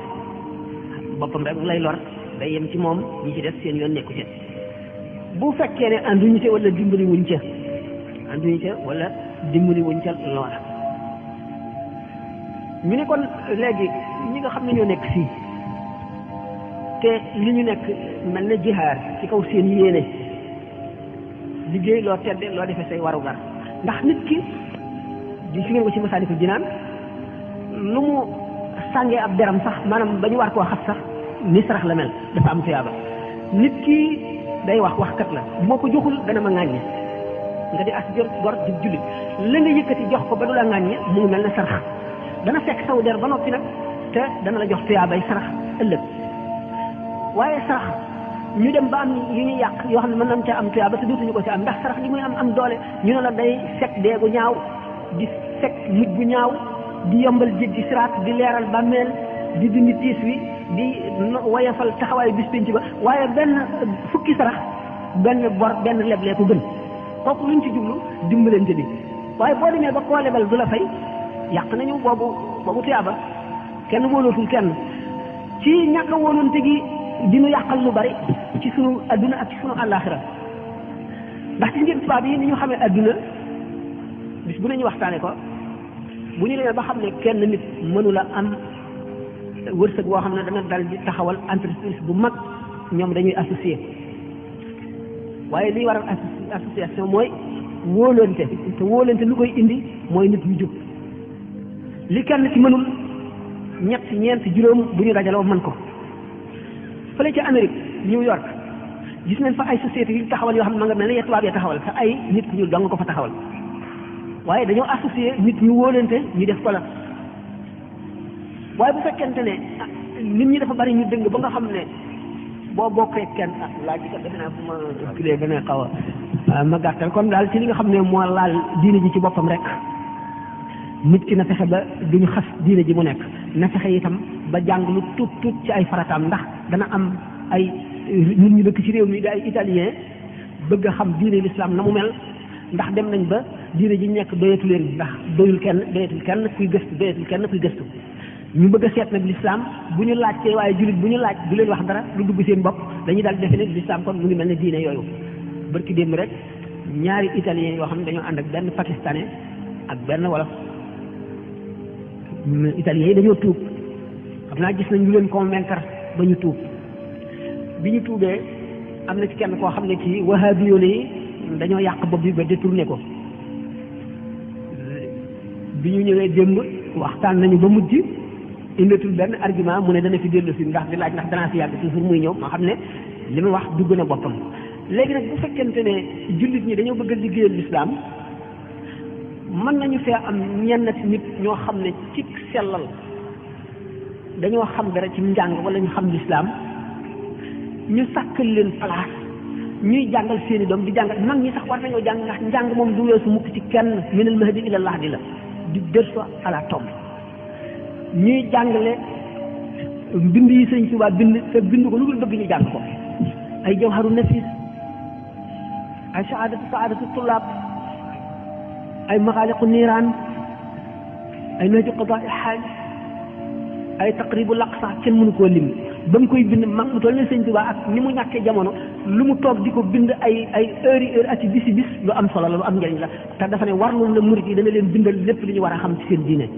boppam rek lay lor day yem ci moom ñi ci def seen yoon nekku ci bu fekkee ne ànduñu ca wala dimbali wuñ ca wala dimbali wuñ ca loola ñu ne kon léegi ñi nga xam ne ñoo nekk fii te li ñu nekk mel na jihaar ci kaw seen yéene liggéey loo tedde loo defee say warugar ndax nit ki di fi ngeen ko ci Masaalikul Jinaan lu mu sàngee ab deram sax maanaam ba ñu war koo xas sax ni sarax la mel dafa am tuyaaba nit ki day waxkat la bu ma ko joxul dana ma ŋàññe nga di as gor di jullit la nga yëkkati jox ko ba du la ŋàññe mu ngi mel ne sarax dana fekk saw der ba noppi nag te dana la jox tuyaabay sarax ëllëg waaye sarax ñu dem ba am yu ñuy yàq yoo xam ne mën nañ ca am tuyaaba te dootuñu ko ci am ndax sarax li muy am doole ñu ne la day fekk deegu ñaaw di fekk mujj bu ñaaw di yombal jéggi siraat di leeral bàmmeel di dindi tiis wi di woyafal taxawaayu bis penc ba waaye benn fukki sarax benn bor benn leblee ko gën kooku luñ ci jublu dimbalante bi waaye boo demee ba koo lebal du la fay yàq nañu boobu tuyaaba kenn wóolootul kenn ci ñàkk a wóolante gi dinu yàqal lu bari ci sunu adduna ak ci sunu àllaaxira ndax ci ngeen tubaab yi ni ñu xamee adduna bis bu nañu waxtaane ko bu ñu demee ba xam ne kenn nit mënula am wërsëg boo xam ne dana dal di taxawal entreprise bu mag ñoom dañuy associé waaye liy waral association mooy wóolante te wóolante lu koy indi mooy nit ñu jub li kenn ci mënul ñett ñeent juróom bu ñu dajaloo mën ko fële ca Amérique New York gis nañ fa ay sociétés yu taxawal yoo xam ne ma nga mel ne tubaab ya taxawal te ay nit ñu dong ko fa taxawal waaye dañoo associé nit ñu wóolante ñu def ko la waaye bu fekkente ne nit ñi dafa bari ñu dëng ba nga xam ne boo bokkee kenn laaj bi kat defe naa bu ma kilee dana xaw a ma gàttal kon daal ci li nga xam ne moo laal diine ji ci boppam rek nit ki na fexe ba duñu xas diine ji mu nekk na fexe itam ba jàng lu tuut ci ay farataam ndax dana am ay nit ñu dëkk ci réew mi di ay italien bëgg a xam diine l'islam na mu mel ndax dem nañ ba diine ji nekk doyatu leen ndax doyul kenn kuy gëstu ñu bëgg a seet nag l'islam bu ñu laajtee waaye jullit bu ñu laaj du leen wax dara lu dugg seen bopp dañuy daal defe ne l'islam kon mu ngi mel ne diine yooyu barki démb rek ñaari italien yoo xam ne dañoo ànd ak benn pakistanais ak benn wolof italien yi dañoo tuub xam naa gis nañ ñu leen convaincre ba ñu tuub bi ñu tuubee am na ci kenn koo xam ne ci wahabiyoon yi dañoo yàq bopp bi ba détourné ko bi ñu ñëwee démb waxtaan nañu ba mujj indatul benn argument mu ne dana fi dellu si ndax di laaj ndax danaa fi yàgg toujours muy ñëw ma xam ne li mu wax dugg na boppam léegi nag bu fekkente ne jullit ñi dañoo bëgg a liggéeyal lislaam mën nañu fee am ñennati nit ñoo xam ne ci sellal dañoo xam dara ci njàng wala ñu xam lislaam ñu sàkkal leen place ñuy jàngal seeni doom di jàngal mag ñi sax war nañoo jàng ndax njàng moom du weesu mukk ci kenn minal mahdi ila lahdi la di dërso à la tombe ñuy jàngale bind yi sëñ Tuubaa bind te bind ko lu dul bëgg ñu jàng ko ay jawharu nafis ay saadatu tullaab ay maxaaliqu niiraan ay nahju qadaa xaaj ay taqribu laqsa kenn mënu koo lim ba mu koy bind mag mu toll ne sëñ Tuubaa ak ni mu ñàkkee jamono lu mu toog di ko bind ay heure ak ci bisi bis lu am solo la lu am njëriñ la te dafa ne war loolu la murit yi dana leen bindal lépp li ñu war a xam ci seen diine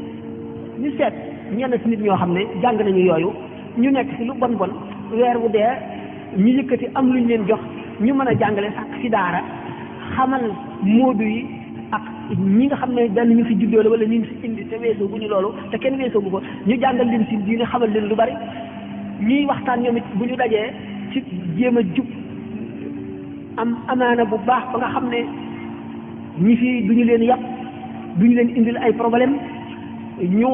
ñu seet ñenn ci nit ñoo xam ne jàng nañu yooyu ñu nekk ci lu bon bon weer wu dee ñu yëkkati am luñ leen jox ñu mën a jàngale sax ci daara xamal moodu yi ak ñi nga xam ne benn ñu fi juddoo la wala ñu fi indi te weesoo bu ñu loolu te kenn weesoo bu ko ñu jàngal leen ci diine xamal leen lu bari ñuy waxtaan ñoom it bu ñu dajee ci jéem a jub am amaana bu baax ba nga xam ne ñi fi duñu leen yàpp duñu leen indil ay problème ñu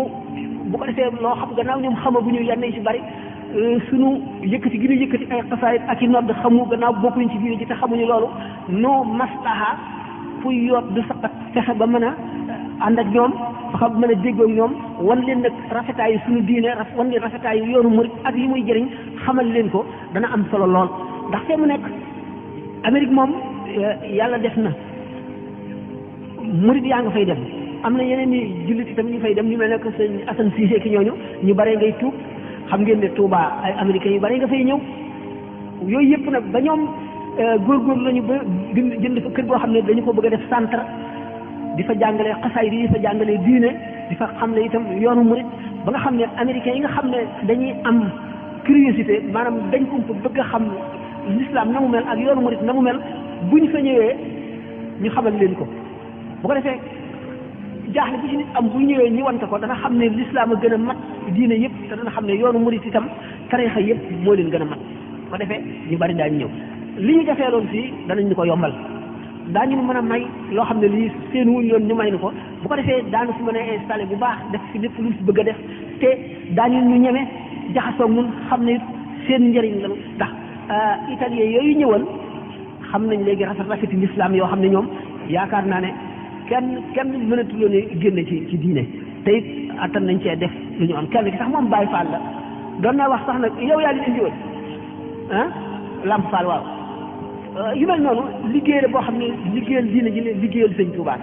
bu ko defee loo xam gannaaw ñoom xamaguñu yenn yi ci bari suñu yëkkati gi ñu yëkkati ay xasaayit ak i nodd xamu gannaaw bokkuñ ci diine ji te xamuñu loolu noo maslaha fu yoot du saqat fexe ba mën a ànd ak ñoom fexe ba mën a déggoo ak ñoom wan leen nag rafetaayu suñu diine wan leen rafetaayu yoonu murit ak yi muy jëriñ xamal leen ko dana am solo lool ndax fee mu nekk Amérique moom yàlla def na murit yaa nga fay dem am na yeneen ni jullit itam ñu fay dem ñu mel ne que sëñ Assane Cissé ki ñooñu ñu bare ngay tuub xam ngeen ne Touba ay américains yu bare nga fay ñëw yooyu yëpp nag ba ñoom góorgóorlu lañu ba jënd fa kër goo xam ne dañu ko bëgg a def centre di fa jàngale xasaay di fa jàngale diine di fa xam ne itam yoonu murit ba nga xam ne américains yi nga xam ne dañuy am curiosité maanaam dañ ko bëgg a xam l'islam na mu mel ak yoonu murit na mu mel bu ñu fa ñëwee ñu xamal leen ko bu ko defee jaaxle bi ci nit am bu ñëwee ñi wante ko dana xam ne l'islam a gën a mat diine yëpp te dana xam ne yoonu murit itam tarixa yëpp moo leen gën a mat bu ko defee ñu bari daañu ñëw li ñu defee loon fii danañ ñu ko yombal daañu mën a may loo xam ne lii seen wuñ yoon ñu may ni ko bu ko defee daanu fi mën a installé bu baax def fi lépp lu fi bëgg a def te daañu ñu ñeme jaxasoo mun xam ne seen njëriñ la ndax italien yooyu ñëwoon xam nañ léegi rafeti l'islam yoo xam ne ñoom yaakaar naa ne kenn mënatuloo ne génne ci diine te it attan nañ cee def lu ñu am kenn ki sax moom Baye Fall la doon naa wax sax nag yow yaa leen indi woon Lamp Fall waaw yu mel noonu liggéey la boo xam ne liggéeyal diine ji liggéeyal sëñ Touba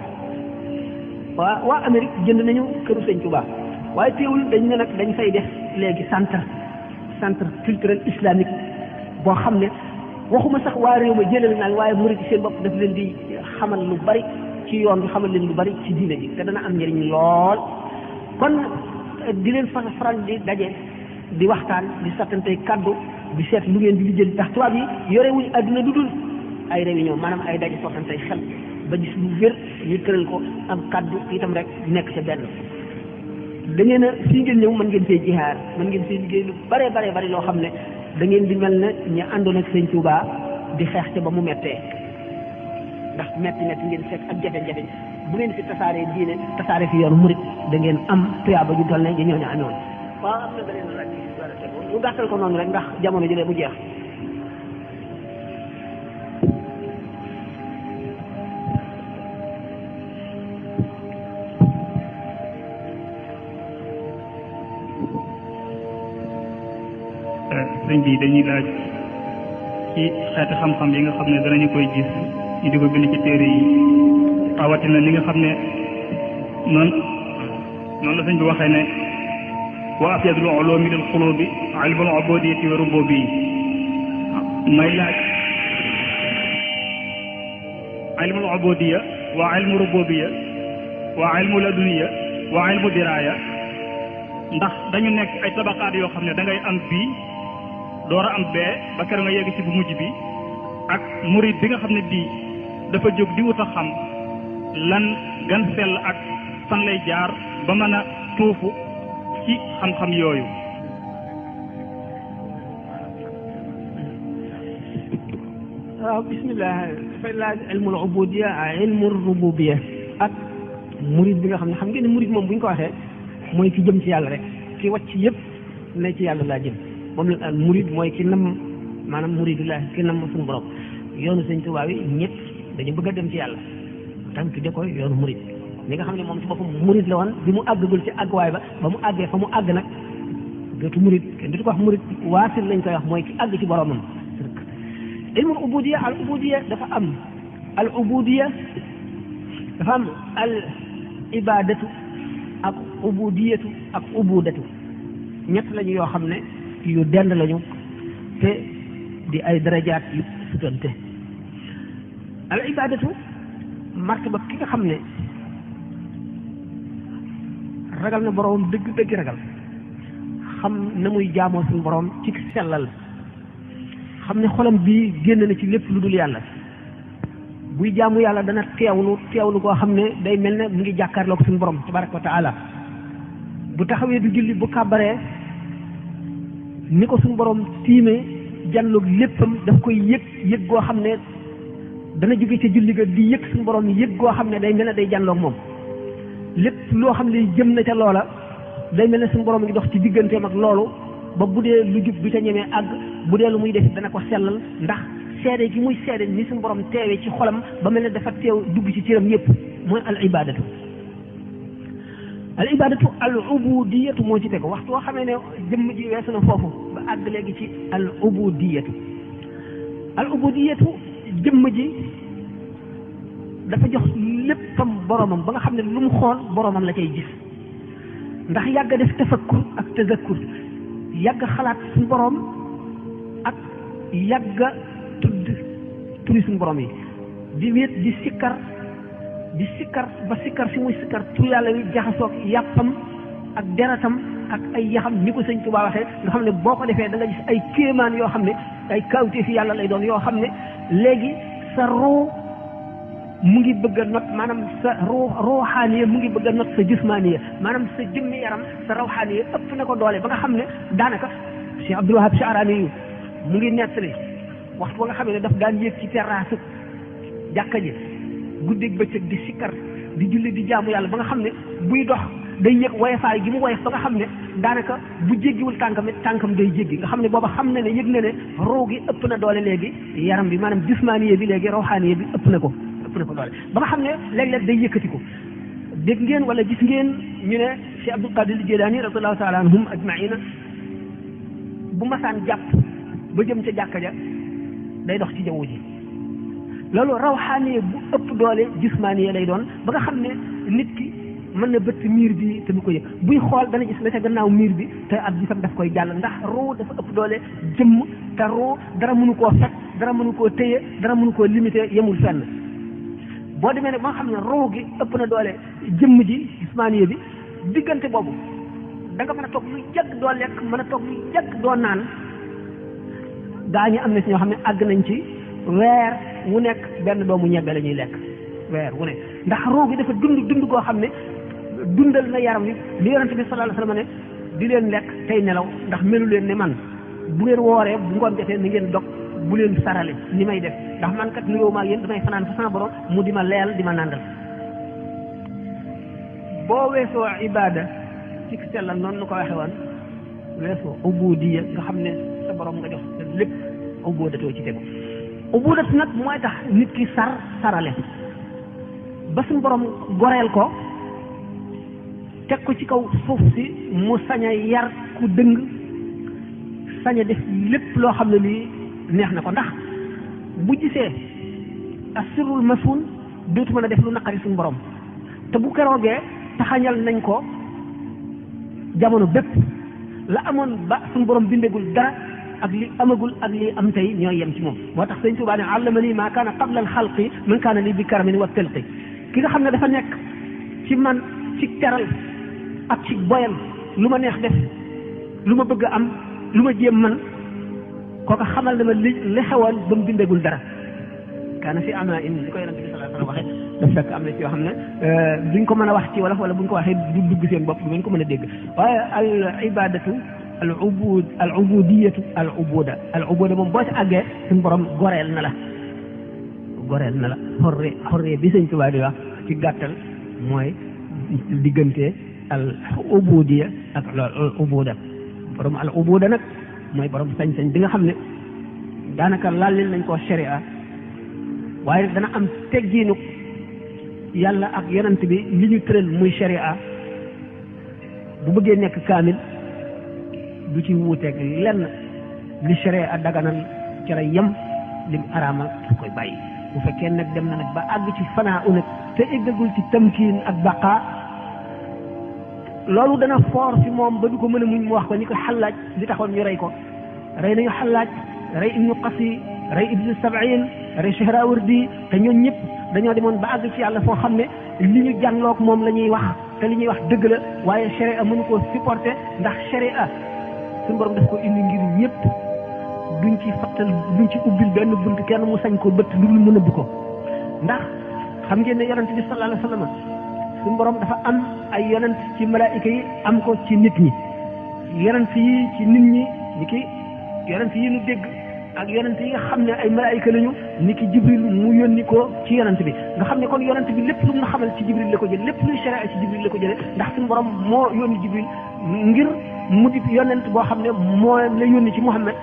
waa Amérique jënd nañu këru sëñ Touba waaye teewul dañ ne nag dañ fay def léegi centre culturel islamique boo xam ne waxuma sax waa réew ma jëlal naan waaye murid seen bopp daf leen di xamal lu bari ci yoon bi xamal leen lu bari ci diine ji te dana am njëriñ lool kon di leen faral di daje di waxtaan di sattantey kaddu di seet lu ngeen di lijjël ndax tubaab yi yorewuñu àdduna du dul ay réunion maanaam ay daje sottantey xel ba gis lu wér ñu tëral ko am kaddu itam rek nekk ca benn da ngeen a fii ngeen ñëw mën ngeen fee jihaar mën ngeen fee liggéey lu bare bari loo xam ne da ngeen di mel ne ñu àndoon ak sëñ Touba di xeex ca ba mu mettee ndax metti ngeen fekk ak jafe-jafe bu ngeen fi tasaaree diine tasaare fi yoonu murit da ngeen am tuyaaba ju toll ne ñu ñooñu amoon waaw am na beneen laaj ñu gàttal ko noonu rek ndax jamono jëlee mu jeex sëñ bi dañuy laaj ci xeeti xam-xam yi nga xam ne danañu koy gis ñu di ko bind ci téere yi rawatina li nga xam ne noonu la sëñ bi waxee ne wa afyadul ulumi lil qulubi ilmul ubudiyati wa rububiyyi may laaj ilmul ubudiyya wa ilmu rububiyya wa ilmu laduniyya wa ilmu diraya ndax dañu nekk ay tabaqaat yoo xam ne da ngay am bii door a am bee ba kër nga yegg ci bu mujj bi ak murid bi nga xam ne bii dafa jóg di wut a xam lan gan sell ak fan lay jaar ba mën a tuufu ci xam-xam yooyu. waaw bismillah dafay laaj ilmul ubudiyya ak ilmul rububiyya ak murid bi nga xam ne xam ngeen ne murid moom bu ñu ko waxee mooy ki jëm ci yàlla rek ki wàcc yëpp ne ci yàlla laa jëm moom la murid mooy ki nam maanaam muridullah ki nam suñu borom yoonu sëñ Tuubaa yi ñëpp dañu bëgg a dem ci yàlla tam tudde ko yoonu murid li nga xam ne moom ci boppam murid la woon bi mu àggagul ci àgguwaay ba mu àggee fa mu àgg nag dootu murid kenn du ko wax murid waasil lañ koy wax mooy ki àgg ci boromam. ilmul ubudiyya al ubudiyya dafa am al ubudiyya dafa am al ibadatu ak ubudiyatu ak ubudatu ñett lañu yoo xam ne yu dend lañu te di ay darajaat yu sutante al ibadatu martaba ki nga xam ne ragal na boroom dëgg dëgg ragal xam na muy jaamoo suñu boroom ci sellal xam ne xolam bii génn na ci lépp lu dul yàlla buy jaamu yàlla dana teewlu koo xam ne day mel ne mu ngi jàkkaarloo ko suñu borom tabaraka wa taala bu taxawee du julli bu kàbbaree ni ko suñu borom tiimee janloog léppam daf koy yëg goo xam ne dana jóge ca julli ga di yëg suñu borom yëg goo xam ne day mel ne day janloog moom lépp loo xam ne jëm na ca loola day mel ne suñu borom ngi dox ci digganteem ak loolu ba bu dee lu jub du ca ñemee àgg bu dee lu muy def dana ko sellal ndax seede gi muy seede ni suñu borom teewee ci xolam ba mel ne dafa teew dugg ci cëram yépp mooy al ibadatu al ubudiyatu moo ci tegu waxtu woo xamee ne jëmm ji weesu na foofu ba àgg léegi ci al ubudiyatu jëmm ji dafa jox léppam boromam ba nga xam ne lu mu xool boromam la cay gis ndax yàgg a def tafakkur ak tazakkur yàgg xalaat suñu borom ak yàgg turi suñu borom yi di wéet di sikkar ba sikkar si muy sikkar tur yàlla wi jaxasoog yàppam ak deratam ak ay yaxam ni ko sëñ Tuubaa waxee nga xam ne boo ko defee da nga gis ay kéemaan yoo xam ne ay kawtee fi yàlla lay doon yoo xam ne léegi sa ruu mu ngi bëgg a not maanaam sa ruuxaaniya mu ngi bëgg a not sa jismaaniya maanaam sa jëmmi yaram sa rawxaaniya ëpp na ko doole ba nga xam ne daanaka Cheikh Abdul Wahab Sha'rani yu mu ngi nettali waxtu ba nga xam ne daf daan yéeg ci terrasse jàkka ji guddeeg bëccëg di sikkar di julli di jaamu yàlla ba nga xam ne buy dox day yëg woyofaay gi mu woyof ba nga xam ne daanaka bu jéggiwul tànkam day jéggi nga xam ne booba xam na ne yëg na ne ruu gi ëpp na doole léegi yaram bi maanaam jismaaniya bi léegi rawxaaniya bi ëpp na ko doole ba nga xam ne léeg-léeg day yëkkati ko dégg ngeen wala gis ngeen ñu ne Cheikh Abdul Qadir Jilani radiyallahu taala anhum ajmaina bu masaan jàpp ba jëm ca jàkka ja day dox ci jaww ji loolu rawxaaniye bu ëpp doole jismaaniye lay doon ba nga xam ne nit ki mën na bëtt miir bi te du ko yëg buy xool dana gis la ca gannaaw miir bi te ab gisam daf koy jàll ndax ruu dafa ëpp doole jëmm te ruu dara mënu koo fekk dara mënu koo téye dara mënu koo limité yemul fenn boo demee ne ba nga xam ne ruu gi ëpp na doole jëmm ji jismaaniye bi diggante boobu da nga mën a toog lu yàgg doo lekk mën a toog lu yàgg doo naan gaa ñi am na si ñoo xam ne àgg nañ ci weer wu nekk benn doomu ñebbe la ñuy lekk weer wu nekk ndax ruu gi dafa dund goo xam ne dundal na yaram wi li yonente bi sallallahu alayhi wasallam ne di leen lekk tey nelaw ndax melu leen ne man bu ngeen wooree bu ngoon jotee ni ngeen dog bu leen sarale ni may def ndax man kat nuyoo maa yéen damay fanaan fa sama borom mu di ma leel di ma nàndal boo weesoo ibada ci sellal noonu nu ko waxe woon weesoo ubudiya nga xam ne sa borom nga jox sa lépp ubudatoo ci tegu ubudat nag mooy tax nit ki sarale ba suñu borom goreel ko teg ko ci kaw suuf si mu sañ a yar ku dëng sañ a def lépp loo xam ne lii neex na ko ndax bu gisee asirul masul dootu mën a def lu naqari suñu borom te bu keroogee taxañal nañ ko jamono bépp la amoon ba suñu borom bindegul dara ak li amagul ak li am tey ñooy yem ci moom moo tax sëñ Tuubaa ne allama lii maa kaana qabla al xalqi man kaana lii bi karamin wa telqi ki nga xam ne dafa nekk ci man ci teral ak ci boyal lu ma neex def lu ma bëgg a am lu ma jéem man kooka xamal na ma li xewoon ba mu bindegul dara kaana fi ama in li ko yonente bi sallallahu alayhi wasallam waxee daf fekk am na ci yoo xam ne duñ ko mën a wax ci wolof wala buñ ko waxee du dugg seen bopp duñ ko mën a dégg waaye al ibadatu al ubudiyatu al ubuda moom boo ci àggee suñu borom goreel na la xorre bi sëñ Tuubaa di wax ci gàttal mooy diggante al ubudiya ak al ubuda borom al ubuda nag mooy borom sañ-sañ bi nga xam ne daanaka laalil nañ koo sharia waaye dana am teggiinu yàlla ak yonent bi li ñu tëral muy sharia bu bëggee nekk kaamil du ci wuuteeg lenn li sharia daganal ci la yem lim araamal du koy bàyyi bu fekkee nag dem na nag ba àgg ci fanaa u nag te eggagul ci tamkiin ak baqa loolu dana foor fi moom ba du ko mën a muñ mu wax ko ni ko xallaaj li taxoon ñu rey ko rey nañu xallaaj rey ibnu qasi rey ibnu sabain rey Shahrawardi te ñoon ñëpp dañoo demoon ba àgg ci yàlla foo xam ne li ñu jànloog moom la ñuy wax te li ñuy wax dëgg la waaye sharia mënu koo supporter ndax sharia suñu borom daf ko indi ngir ñëpp duñ ci fattal duñ ci ubbil benn bunt kenn mu sañ ko bëtt lu mu nëbb ko ndax xam ngeen ne yonent bi sallallahu alayhi wa sallam suñu borom dafa am ay yonent ci malaayika yi am ko ci nit ñi yonent yi ci nit ñi ni ki yonent yi nu dégg ak yonent yi nga xam ne ay malaayika lañu ni ki jibril mu yónni ko ci yonent bi nga xam ne kon yonent bi lépp lu mu xamal ci jibril la ko jël lépp luy sharia ci jibril la ko jële ndax suñu borom moo yónni jibril ngir mu di yonent boo xam ne moo la yónni ci Muhammad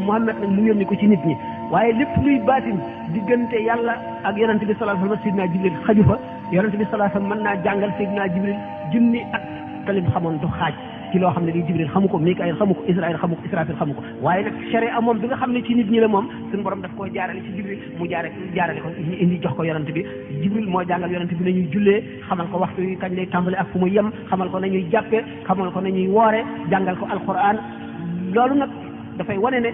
Muhammad nag mu yónni ko ci nit ñi waaye lépp luy baatin diggante yàlla ak yonent bi sallallahu alayhi wa sallam Seydina Jibril xaju fa yonent bi sallallahu alayhi wa sallam mën naa jàngal Seydina Jibril junni at te lim xamoon du xaaj ci loo xam ne lii Jibril xamu ko Mikaayil xamu ko Israël xamu ko Israfil xamu ko waaye nag sharia moom bi nga xam ne ci nit ñi la moom suñu borom daf koo jaarale ci Jibril mu jaarale ko indi jox ko yonent bi Jibril moo jàngal yonent bi nañuy jullee xamal ko waxtu yi kañ lay tàmbali ak fu mu yem xamal ko nañuy jàppee xamal ko nañuy woore jàngal ko alquran loolu nag dafay wane ne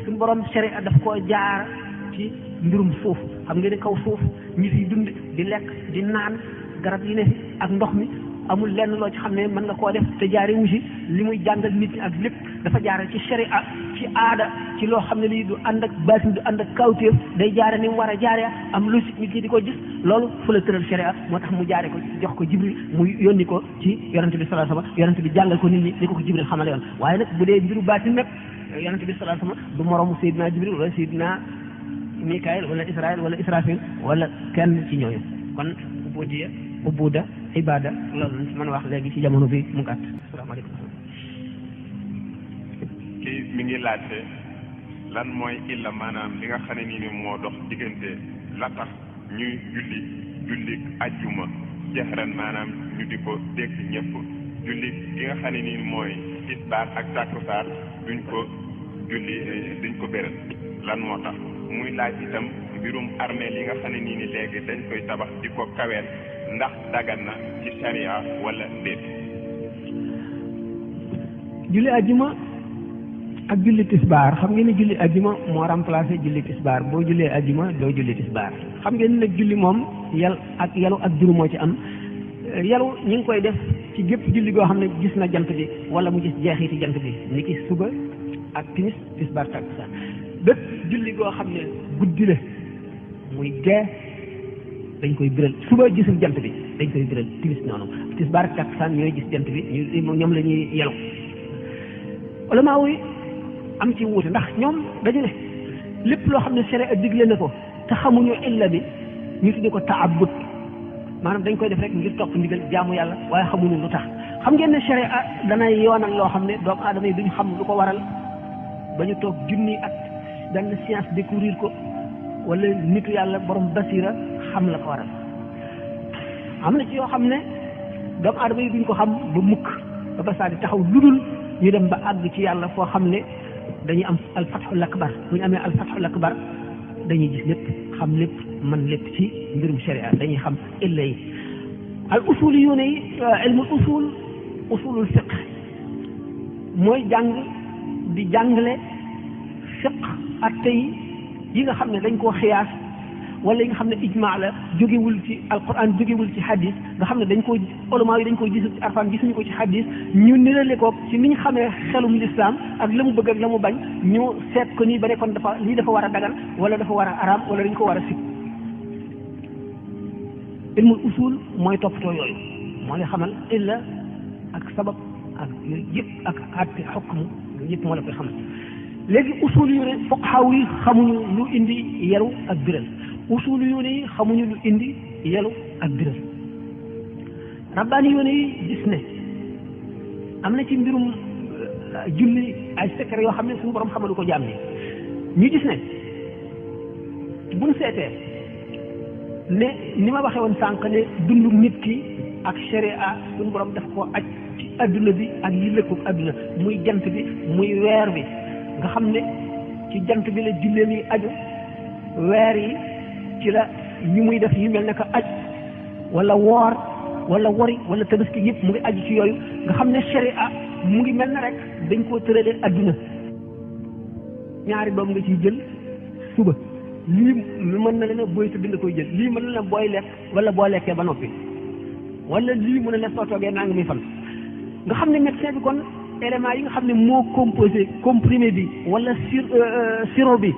suñu borom sharia daf koo jaar ci mbirum suuf xam nga ne kaw suuf ñi fiy dund di lekk di naan garab yi ne fi ak ndox mi amul lenn loo ci xam ne mën nga koo def te jaare wu si li muy jàngal nit ñi ak lépp dafa jaare ci sharia ci aada ci loo xam ne lii du ànd ak baatin du ànd ak kawtéef day jaare ni mu war a jaare am logique nit ñi di ko gis loolu fu la tëral sharia moo tax mu jaare ko jox ko Jibril mu yónni ko ci yonente bi sallallahu alayhi wasallam yonente bi jàngal ko nit ñi di ko Jibril xamale yoon waaye nag bu dee mbiru baatin nag yonente bi sallallahu alayhi wasallam du moroomu Seydina Jibril wala Seydina Mikaayil wala Israël wala Israfil wala kenn ci ñooñu kon ubuda ibada loolu lañ ci mën a wax léegi ci jamono bi mu gàtt asalaamaaleykum kii mi ngi laajte lan mooy illa maanaam li nga xam ne nii ni moo dox diggante la tax ñuy julli ajjuma jahran maanaam ñu di ko dégg ñëpp julli gi nga xam ne nii mooy tisbaar ak takkusaan duñ ko béral lan moo tax muy laaj itam mbirum armeel yi nga xam ne nii ni léegi dañ koy tabax di ko kaweel ndax dagan na ci sharia wala déet. julli ajjuma ak julli tisbaar xam ngeen ne julli ajjuma moo remplacé julli tisbaar boo jullee ajjuma doo julli tisbaar xam ngeen ne nag julli moom yalu ak juru moo ci am yalu ñi ngi koy def ci gépp julli goo xam ne gis na jant bi wala mu gis jeexiti jant bi ni ki suba ak timis tisbaar takkusaan bépp julli goo xam ne guddi la muy gee dañ koy biral suba gisul jant bi dañ koy biral timis noonu tisbaar ak takkusaan ñooy gis jant bi ñoom la ñuy yelu ulama yi am ci wuute ndax ñoom dañu ne lépp loo xam ne sharia digle na ko te xamuñu illa bi ñu tudde ko taabud maanaam dañ koy def rek ngir topp ndigal jaamu yàlla waaye xamuñu lu tax xam ngeen ne sharia danay yoonal loo xam ne doomu aadama yi duñ xam lu ko waral ba ñu toog junni at benn science découvrir ko wala nitu yàlla borom basira xam la ko waral am na ci yoo xam ne doomu aadama yi duñ ko xam ba mukk ba saa di taxaw ludul ñu dem ba àgg ci yàlla foo xam ne dañuy am alfatxul akbar bu ñu amee alfatxul akbar dañuy gis lépp xam lépp man lépp ci mbirum sharia dañuy xam illa yi al usul yu ne ilmul usulul fiq mooy jàng di jàngale fiq ak tey yi nga xam ne dañ koo xiyaas wala yi nga xam ne ijmaa la jógewul ci alquran jógewul ci hadis nga xam ne dañ koo ulama yi dañ koo gisul ci alquran gisuñu ko ci hadis ñu nirale ko ci ni ñu xamee xelum lislaam ak la mu bëgg ak la mu bañ ñu seet ko nii ba ne kon dafa lii dafa war a dagan wala dafa war a araam wala dañ ko war a sib ilmul usul mooy toppatoo yooyu moo lay xamal illa ak sabab ak yooyu yëpp ak àtte xukm yooyu yëpp moo la koy xamal léegi usul yu ne fuqahaa yi xamuñu lu indi yaru ak biral usul yu ne yi xamuñu lu indi yaru ak biral rabbaani yu ne yi gis ne am na ci mbirum julli ay secret yoo xam ne suñu borom xamalu ko jaam ni ñu gis ne buñ seetee ne ni ma waxee woon sànq ne dundu nit ki ak sharia suñu borom daf koo aj ci adduna bi ak yi lëkkoog adduna muy jant bi muy weer bi nga xam ne ci jant bi la julleem yi aju weer yi ci la yi muy def yu mel ne que aj wala woor wala wori wala tabaski yëpp mu ngi aju ci yooyu nga xam ne sharia mu ngi mel na rek dañ koo tëralee adduna ñaari doom nga ciy jël suba lii mën na leen booy tëdd nga koy jël lii mën na leen booy lekk wala boo lekkee ba noppi wala lii mu ne la soo toogee naa ngi muy fan nga xam ne médecin bi kon éléments yi nga xam ne moo composé comprimé bi wala sirop bi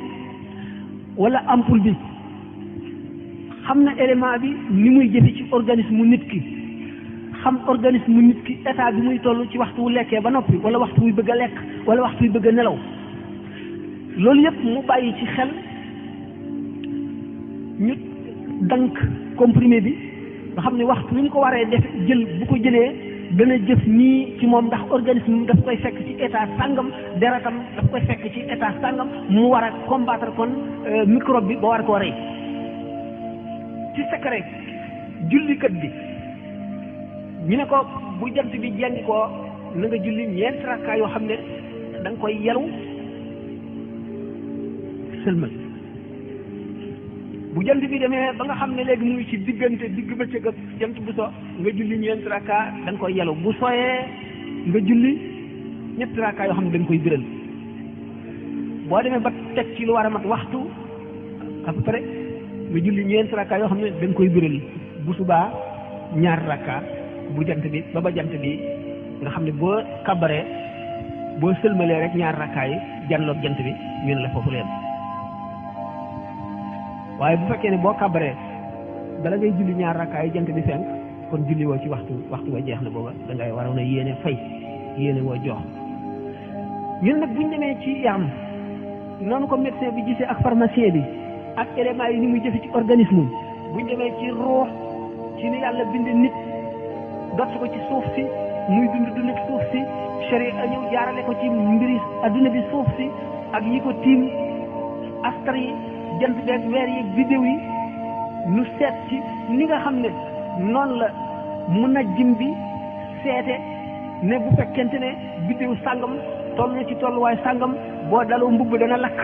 wala ampoule bi xam na élément bi ni muy jëfe ci organisme nit ki xam organisme nit ki état bi muy toll ci waxtu wu lekkee ba noppi wala waxtu wuy bëgg a lekk wala waxtu wuy bëgg a nelaw loolu yëpp mu bàyyi ci xel ñu dank comprimé bi nga xam ne waxtu wi ñu ko waree def jël bu ko jëlee dana jëf nii ci moom ndax organisme daf koy fekk ci état sàngam deretam daf koy fekk ci état sàngam mu war a combattre kon microbe bi ba war koo rey ci secret jullikat bi ñu ne ko bu jant bi jengi koo na nga julli ñeenti rakkaa yoo xam ne da nga koy yelu sëlmal bu jant bi demee ba nga xam ne léegi mu ngi ci diggante digg bëccëg ak jant bu so nga julli ñeenti rakkaa da nga koy yelu bu sooyee nga julli ñetti rakkaa yoo xam ne da nga koy biral boo demee ba teg ci lu war a mat waxtu à peu près nga julli ñeenti rakkaa yoo xam ne da nga koy biral bu subaa ñaari rakkaa bu jant bi ba jant bi nga xam ne boo kabaree boo sëlmalee rek ñaari rakkaa yi janloog jant bi ñu ne la foofu leen waaye bu fekkee ne boo kabaree bala ngay julli ñaari rakkaa yi jant bi fenk kon julli woo ci waxtu wa jeex na booba da ngay waroon a yéene fay yéene woo jox ñun nag buñ demee ci yaram noonu ko médecin bi gisee ak pharmacien bi ak éléments yi ni muy jëfe ci organisme buñ demee ci ruux ci ni yàlla bind nit dott ko ci suuf si muy dund suuf si sharia ñëw jaarale ko ci mbiri adduna bi suuf si ak yi ko tiim astar yi jant beeg weer yi bidéew yi ñu seet ci ni nga xam ne noonu la munajjim bi seete ne bu fekkente ne bidéew sàngam toll na ci tolluwaay sàngam boo daloo mbubb dana lakk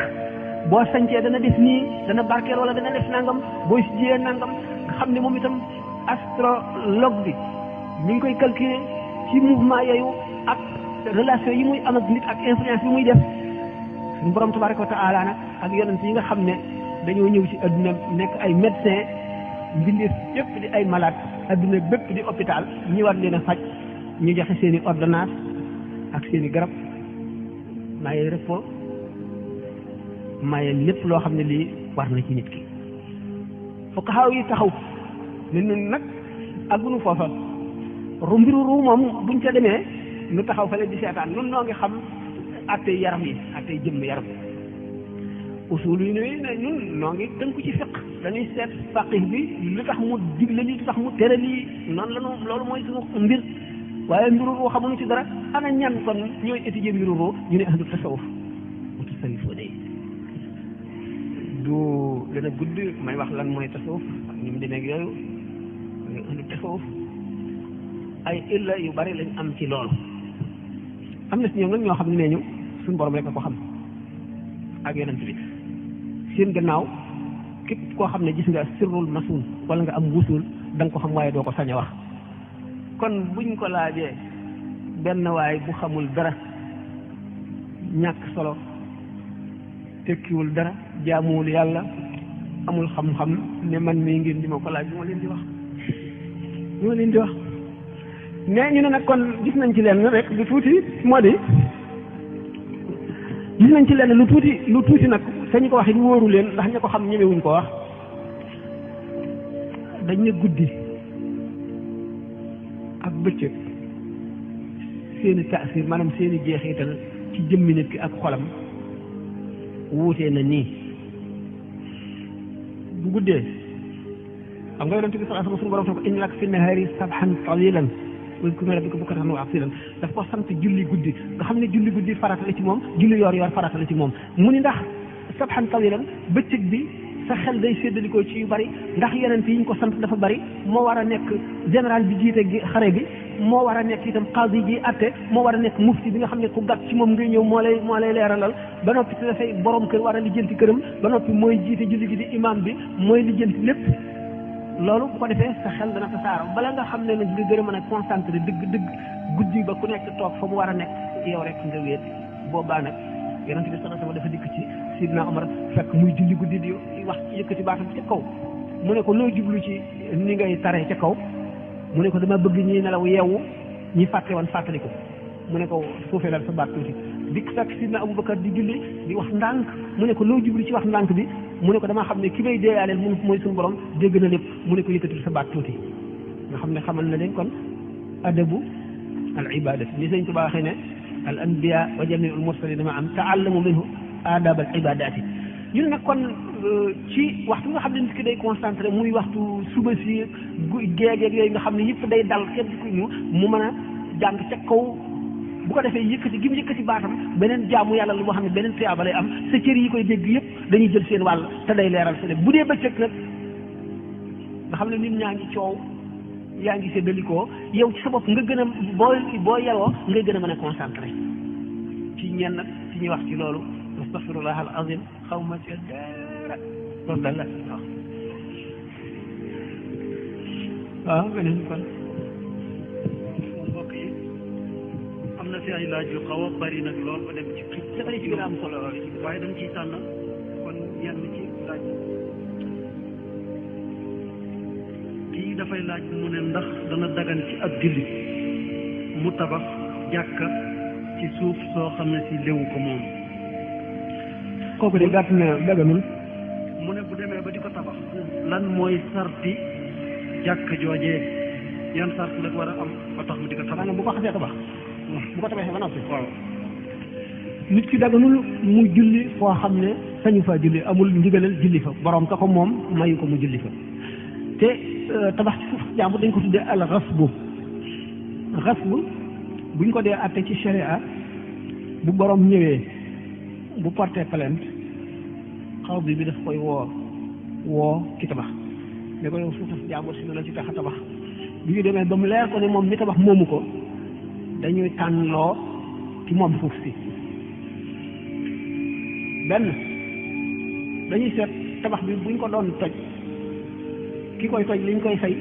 boo sañcee dana def nii dana barkeel wala dana def nangam boo si jiyee nangam nga xam ne moom itam astrologue bi ñu ngi koy calculer ci mouvement yooyu ak relation yi muy am ak nit ak influence yi muy def suñu borom tabaraka wa taala nag ak yonent yi nga xam ne dañoo ñëw ci adduna nekk ay médecin mbindeef yépp di ay malade adduna bépp di hôpital ñi war leen a faj ñu joxe seen i ordonnance ak seen i garab maye repos maye lépp loo xam ne lii war na ci nit ki fuqahaa yi taxaw ne ñun nag àggunu foofa mbiru ruu moom buñ ca demee nu taxaw fale di seetaan nun noo ngi xam attey yaram yi attey jëmm yaram usul yi ne ñun noo ngi tënku ci fiq dañuy seet faqih bi lu tax mu digle lii lu tax mu tere lii noonu la ñu loolu mooy suñu mbir waaye mbiru ruu xamuñu ci dara ana ñan kon ñooy étudier mbiru ruu ñu ne ahlu tasawuf mu tasawufoo de du dana gudd may wax lan mooy tasawuf ak ni mu demee ak yooyu ahlu tasawuf ay illa yu bari lañ am ci loolu am na si ñoom nag ñoo xam ne nee ñu suñu borom rek a ko xam ak yonent bi seen gannaaw képp koo xam ne gis nga sirrul masuun wala nga am wusul da nga ko xam waaye doo ko sañ a wax kon buñ ko laajee benn waay bu xamul dara ñàkk solo tekkiwul dara jaamuwul yàlla amul xam-xam ne man mii ngeen di ma ko laaj bu ma leen di wax nee ñu ne nag kon gis nañ ci lenn rek lu tuuti moo di gis nañ ci lenn lu tuuti nag te ñu ko wax it wóoru leen ndax ña ko xam ñemewuñ ko wax dañ ne guddi ak bëccëg seeni taasir maanaam seeni jeexital ci jëmmi nit ki ak xolam wuutee na nii bu guddee xam nga yonent bi sallallahu alayhi wa sallam suñu borom ne ko inna laka fi nahaari sabhan tawilan wadkur rabbaka bukratan wa asilan daf ko sant julli guddi nga xam ne julli guddi farata la ci moom julli yor farata la ci moom mu ni ndax sabhan tawilan bëccëg bi sa xel day séddalikoo ci yu bari ndax yonent yi ñu ko sant dafa bari moo war a nekk général bi jiite xare bi moo war a nekk itam qaadi ji atte moo war a nekk mufti bi nga xam ne ku gàtt ci moom ngay ñëw moo lay leeralal ba noppi te dafay borom kër war a lijjanti këram ba noppi mooy jiite julli gi di imam bi mooy lijjanti lépp loolu bu ko defee sa xel dana tasaaroo bala nga xam ne nag nga gën a mën a concentré dëgg guddi ba ku nekk toog fa mu war a nekk yow rek nga wéet boobaa nag yonent bi sallallahu alayhi wasallam dafa dikk ci Sidna Omar fekk muy julli guddi di wax yëkkati baatam ca kaw mu ne ko loo jublu ci ni ngay taree ca kaw mu ne ko dama bëgg ñi nelaw yeewu ñi fàtte woon fàttaliku mu ne ko suufeelal sa baat tuuti dikk fekk sidna Abubakar di julli di wax ndànk mu ne ko loo jubli ci wax ndànk bi mu ne ko damaa xam ne ki may deeyaaleel mu mooy suñu borom dégg na lépp mu ne ko yëkkatil sa baat tuuti nga xam ne xamal na leen kon adabu al ibadati ni Sëñ Tuubaa waxee ne al anbiya wa jamiul mursalin ma am taallamu minhu adab al ibadati ñun nag kon ci waxtu nga xam ne nit ki day concentré muy waxtu suba si géegeeg yooyu nga xam ne yëpp day dal kenn ku ñu mu mën a jàng ca kaw bu ko defee yëkkati gi mu yëkkati baatam beneen jaamu yàlla lu moo xam ne beneen tuyaaba lay am sa cër yi koy dégg yëpp dañuy jël seen wàll te day leeral sa bu dee bëccëg nag nga xam ne nit ñaa ngi coow yaa ngi séddalikoo yow ci sa bopp nga gën a boo yeloo ngay gën a mën a concentré ci ñenn ci ñuy wax ci loolu astaghfirullah al azim xaw ma ci dara loolu dal la waaw beneen kon mbokk yi am na fi ay laaj yu xaw a bari nag lool ba dem ci dafay ci gën a am solo waaye dañ ciy tànn kon yenn ci laaj kii dafay laaj mu ne ndax dana dagan ci ab jullit mu tabax jàkka ci suuf soo xam ne si léwu ko moom kooku de gàtt na daganul mu ne bu demee ba di ko tabax lan mooy sarti jàkk joojee yan sart la war a am ba tax mu di ko tabax maanaam bu ko xasee tabax bu ko tabaxee ba noppi waaw nit ki daganul mu julli foo xam ne sañu fa julli amul ndigalal julli fa borom ka ko moom mayu ko mu julli fa te tabax ci suuf jàmbur dañ ko tuddee al xasbu buñ ko dee atte ci sharia bu borom ñëwee bu porté plainte xaw bi daf koy woo ci tabax ne ko yow suuf jàmbur si la ci tax a tabax bi ñu demee ba mu leer ko ne moom mi tabax moomu ko dañuy tànnloo ci moom suuf si benn dañuy seet tabax bi buñ ko doon toj ki koy toj liñ koy fay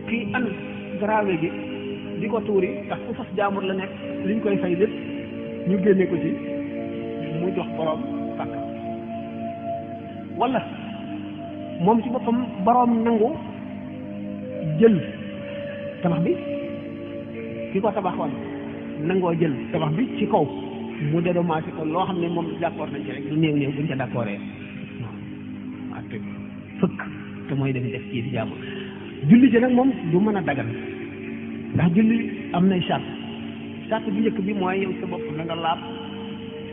kii an grave gi di ko tuuri ndax fu fas jaamur la nekk liñ koy fay lépp ñu génne ko ci mu jox borom pàkk wala moom ci boppam borom nangu jël tabax bi ki ko tabaxoon nangoo jël tabax bi ci kaw mu dédommagé ko loo xam ne moom d'accord nañ ci rek lu néew buñ ca d'accordee waaw te fëkk te mooy def kii di jàmm julli ci nag moom du mën a dagan ndax julli am nay charte bi njëkk bi mooy yow sa bopp na nga laab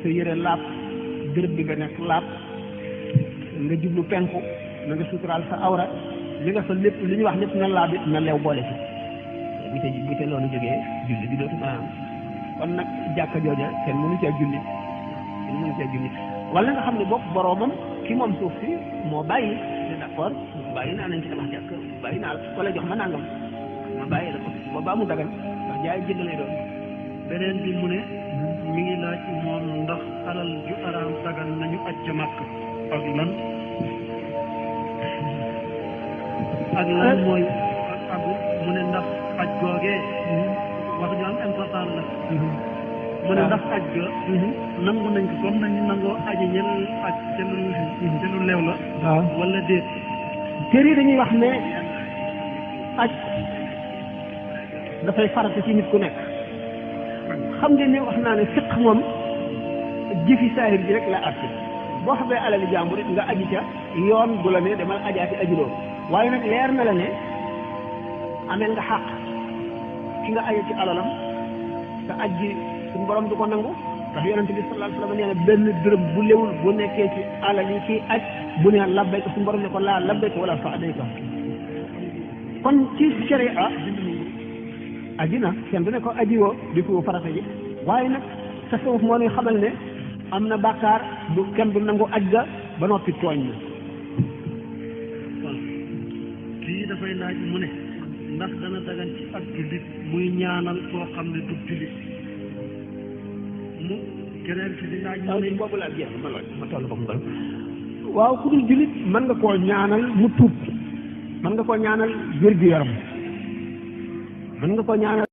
sa yére laab béréb bi nga nekk laab nga jublu penku na nga suturaal sa awra li nga fa lépp li ñuy wax lépp na laab it na leew boole ci bu te loolu jógee julli bi dootu maanaam kon nag jàkka jooja kenn mënu cee julli wala nga xam ne bopp boroomam ki moom suuf si moo bàyyi ne d'accord bàyyi naa nañ ci tabax jàkk bàyyi naa la wala jox ma nangam ma bàyyi la ko boobaa mu dagan ndax jaay jënd lay doon beneen bi mu ne mi ngi laaj moom ndax alal ju araam dagan nañu aj ca màkk ak lan mooy ak mu ne ndax aj googee wax ju am important la mu ne ndax aj ga nangu nañ ko comme nañu nangoo aji ñel aj ca lu leew la wala déet téere yi dañuy wax ne aj dafay farata ci nit ku nekk xam ngeen ne wax naa ne fiq moom jëfi saahir ji rek la àtte boo xamee alali jàmbur it nga aji ca yoon bu la ne demal ajaati ajuloo waaye nag leer na la ne amee nga xàq ki nga aje ci alalam te aj ji suñu borom du ko nangu ndax yonente bi sallallahu alayhi wa sallam nee na benn dërëm bu léwul bu nekkee ci alal yi kii aj bu ne labbayka suñu borom ne ko laa labbayka wala sa'dayka kon ci sharia aji na kenn du ne ko aji woo di ko farata ji waaye nag tasawuf moo ñuy xamal ne am na bàkkaar du kenn du nangu aj ga ba noppi tooñ na kii dafay laaj mu ne ndax dana dagan ci ak jullit muy ñaanal koo xam ne du jullit mu keneen ci di laaj mu ne boobu laa jeex ma toll ko mu dal waaw ku dul jullit mën nga koo ñaanal mu tuub mën nga koo ñaanal wér gu yaram mën nga koo ñaanal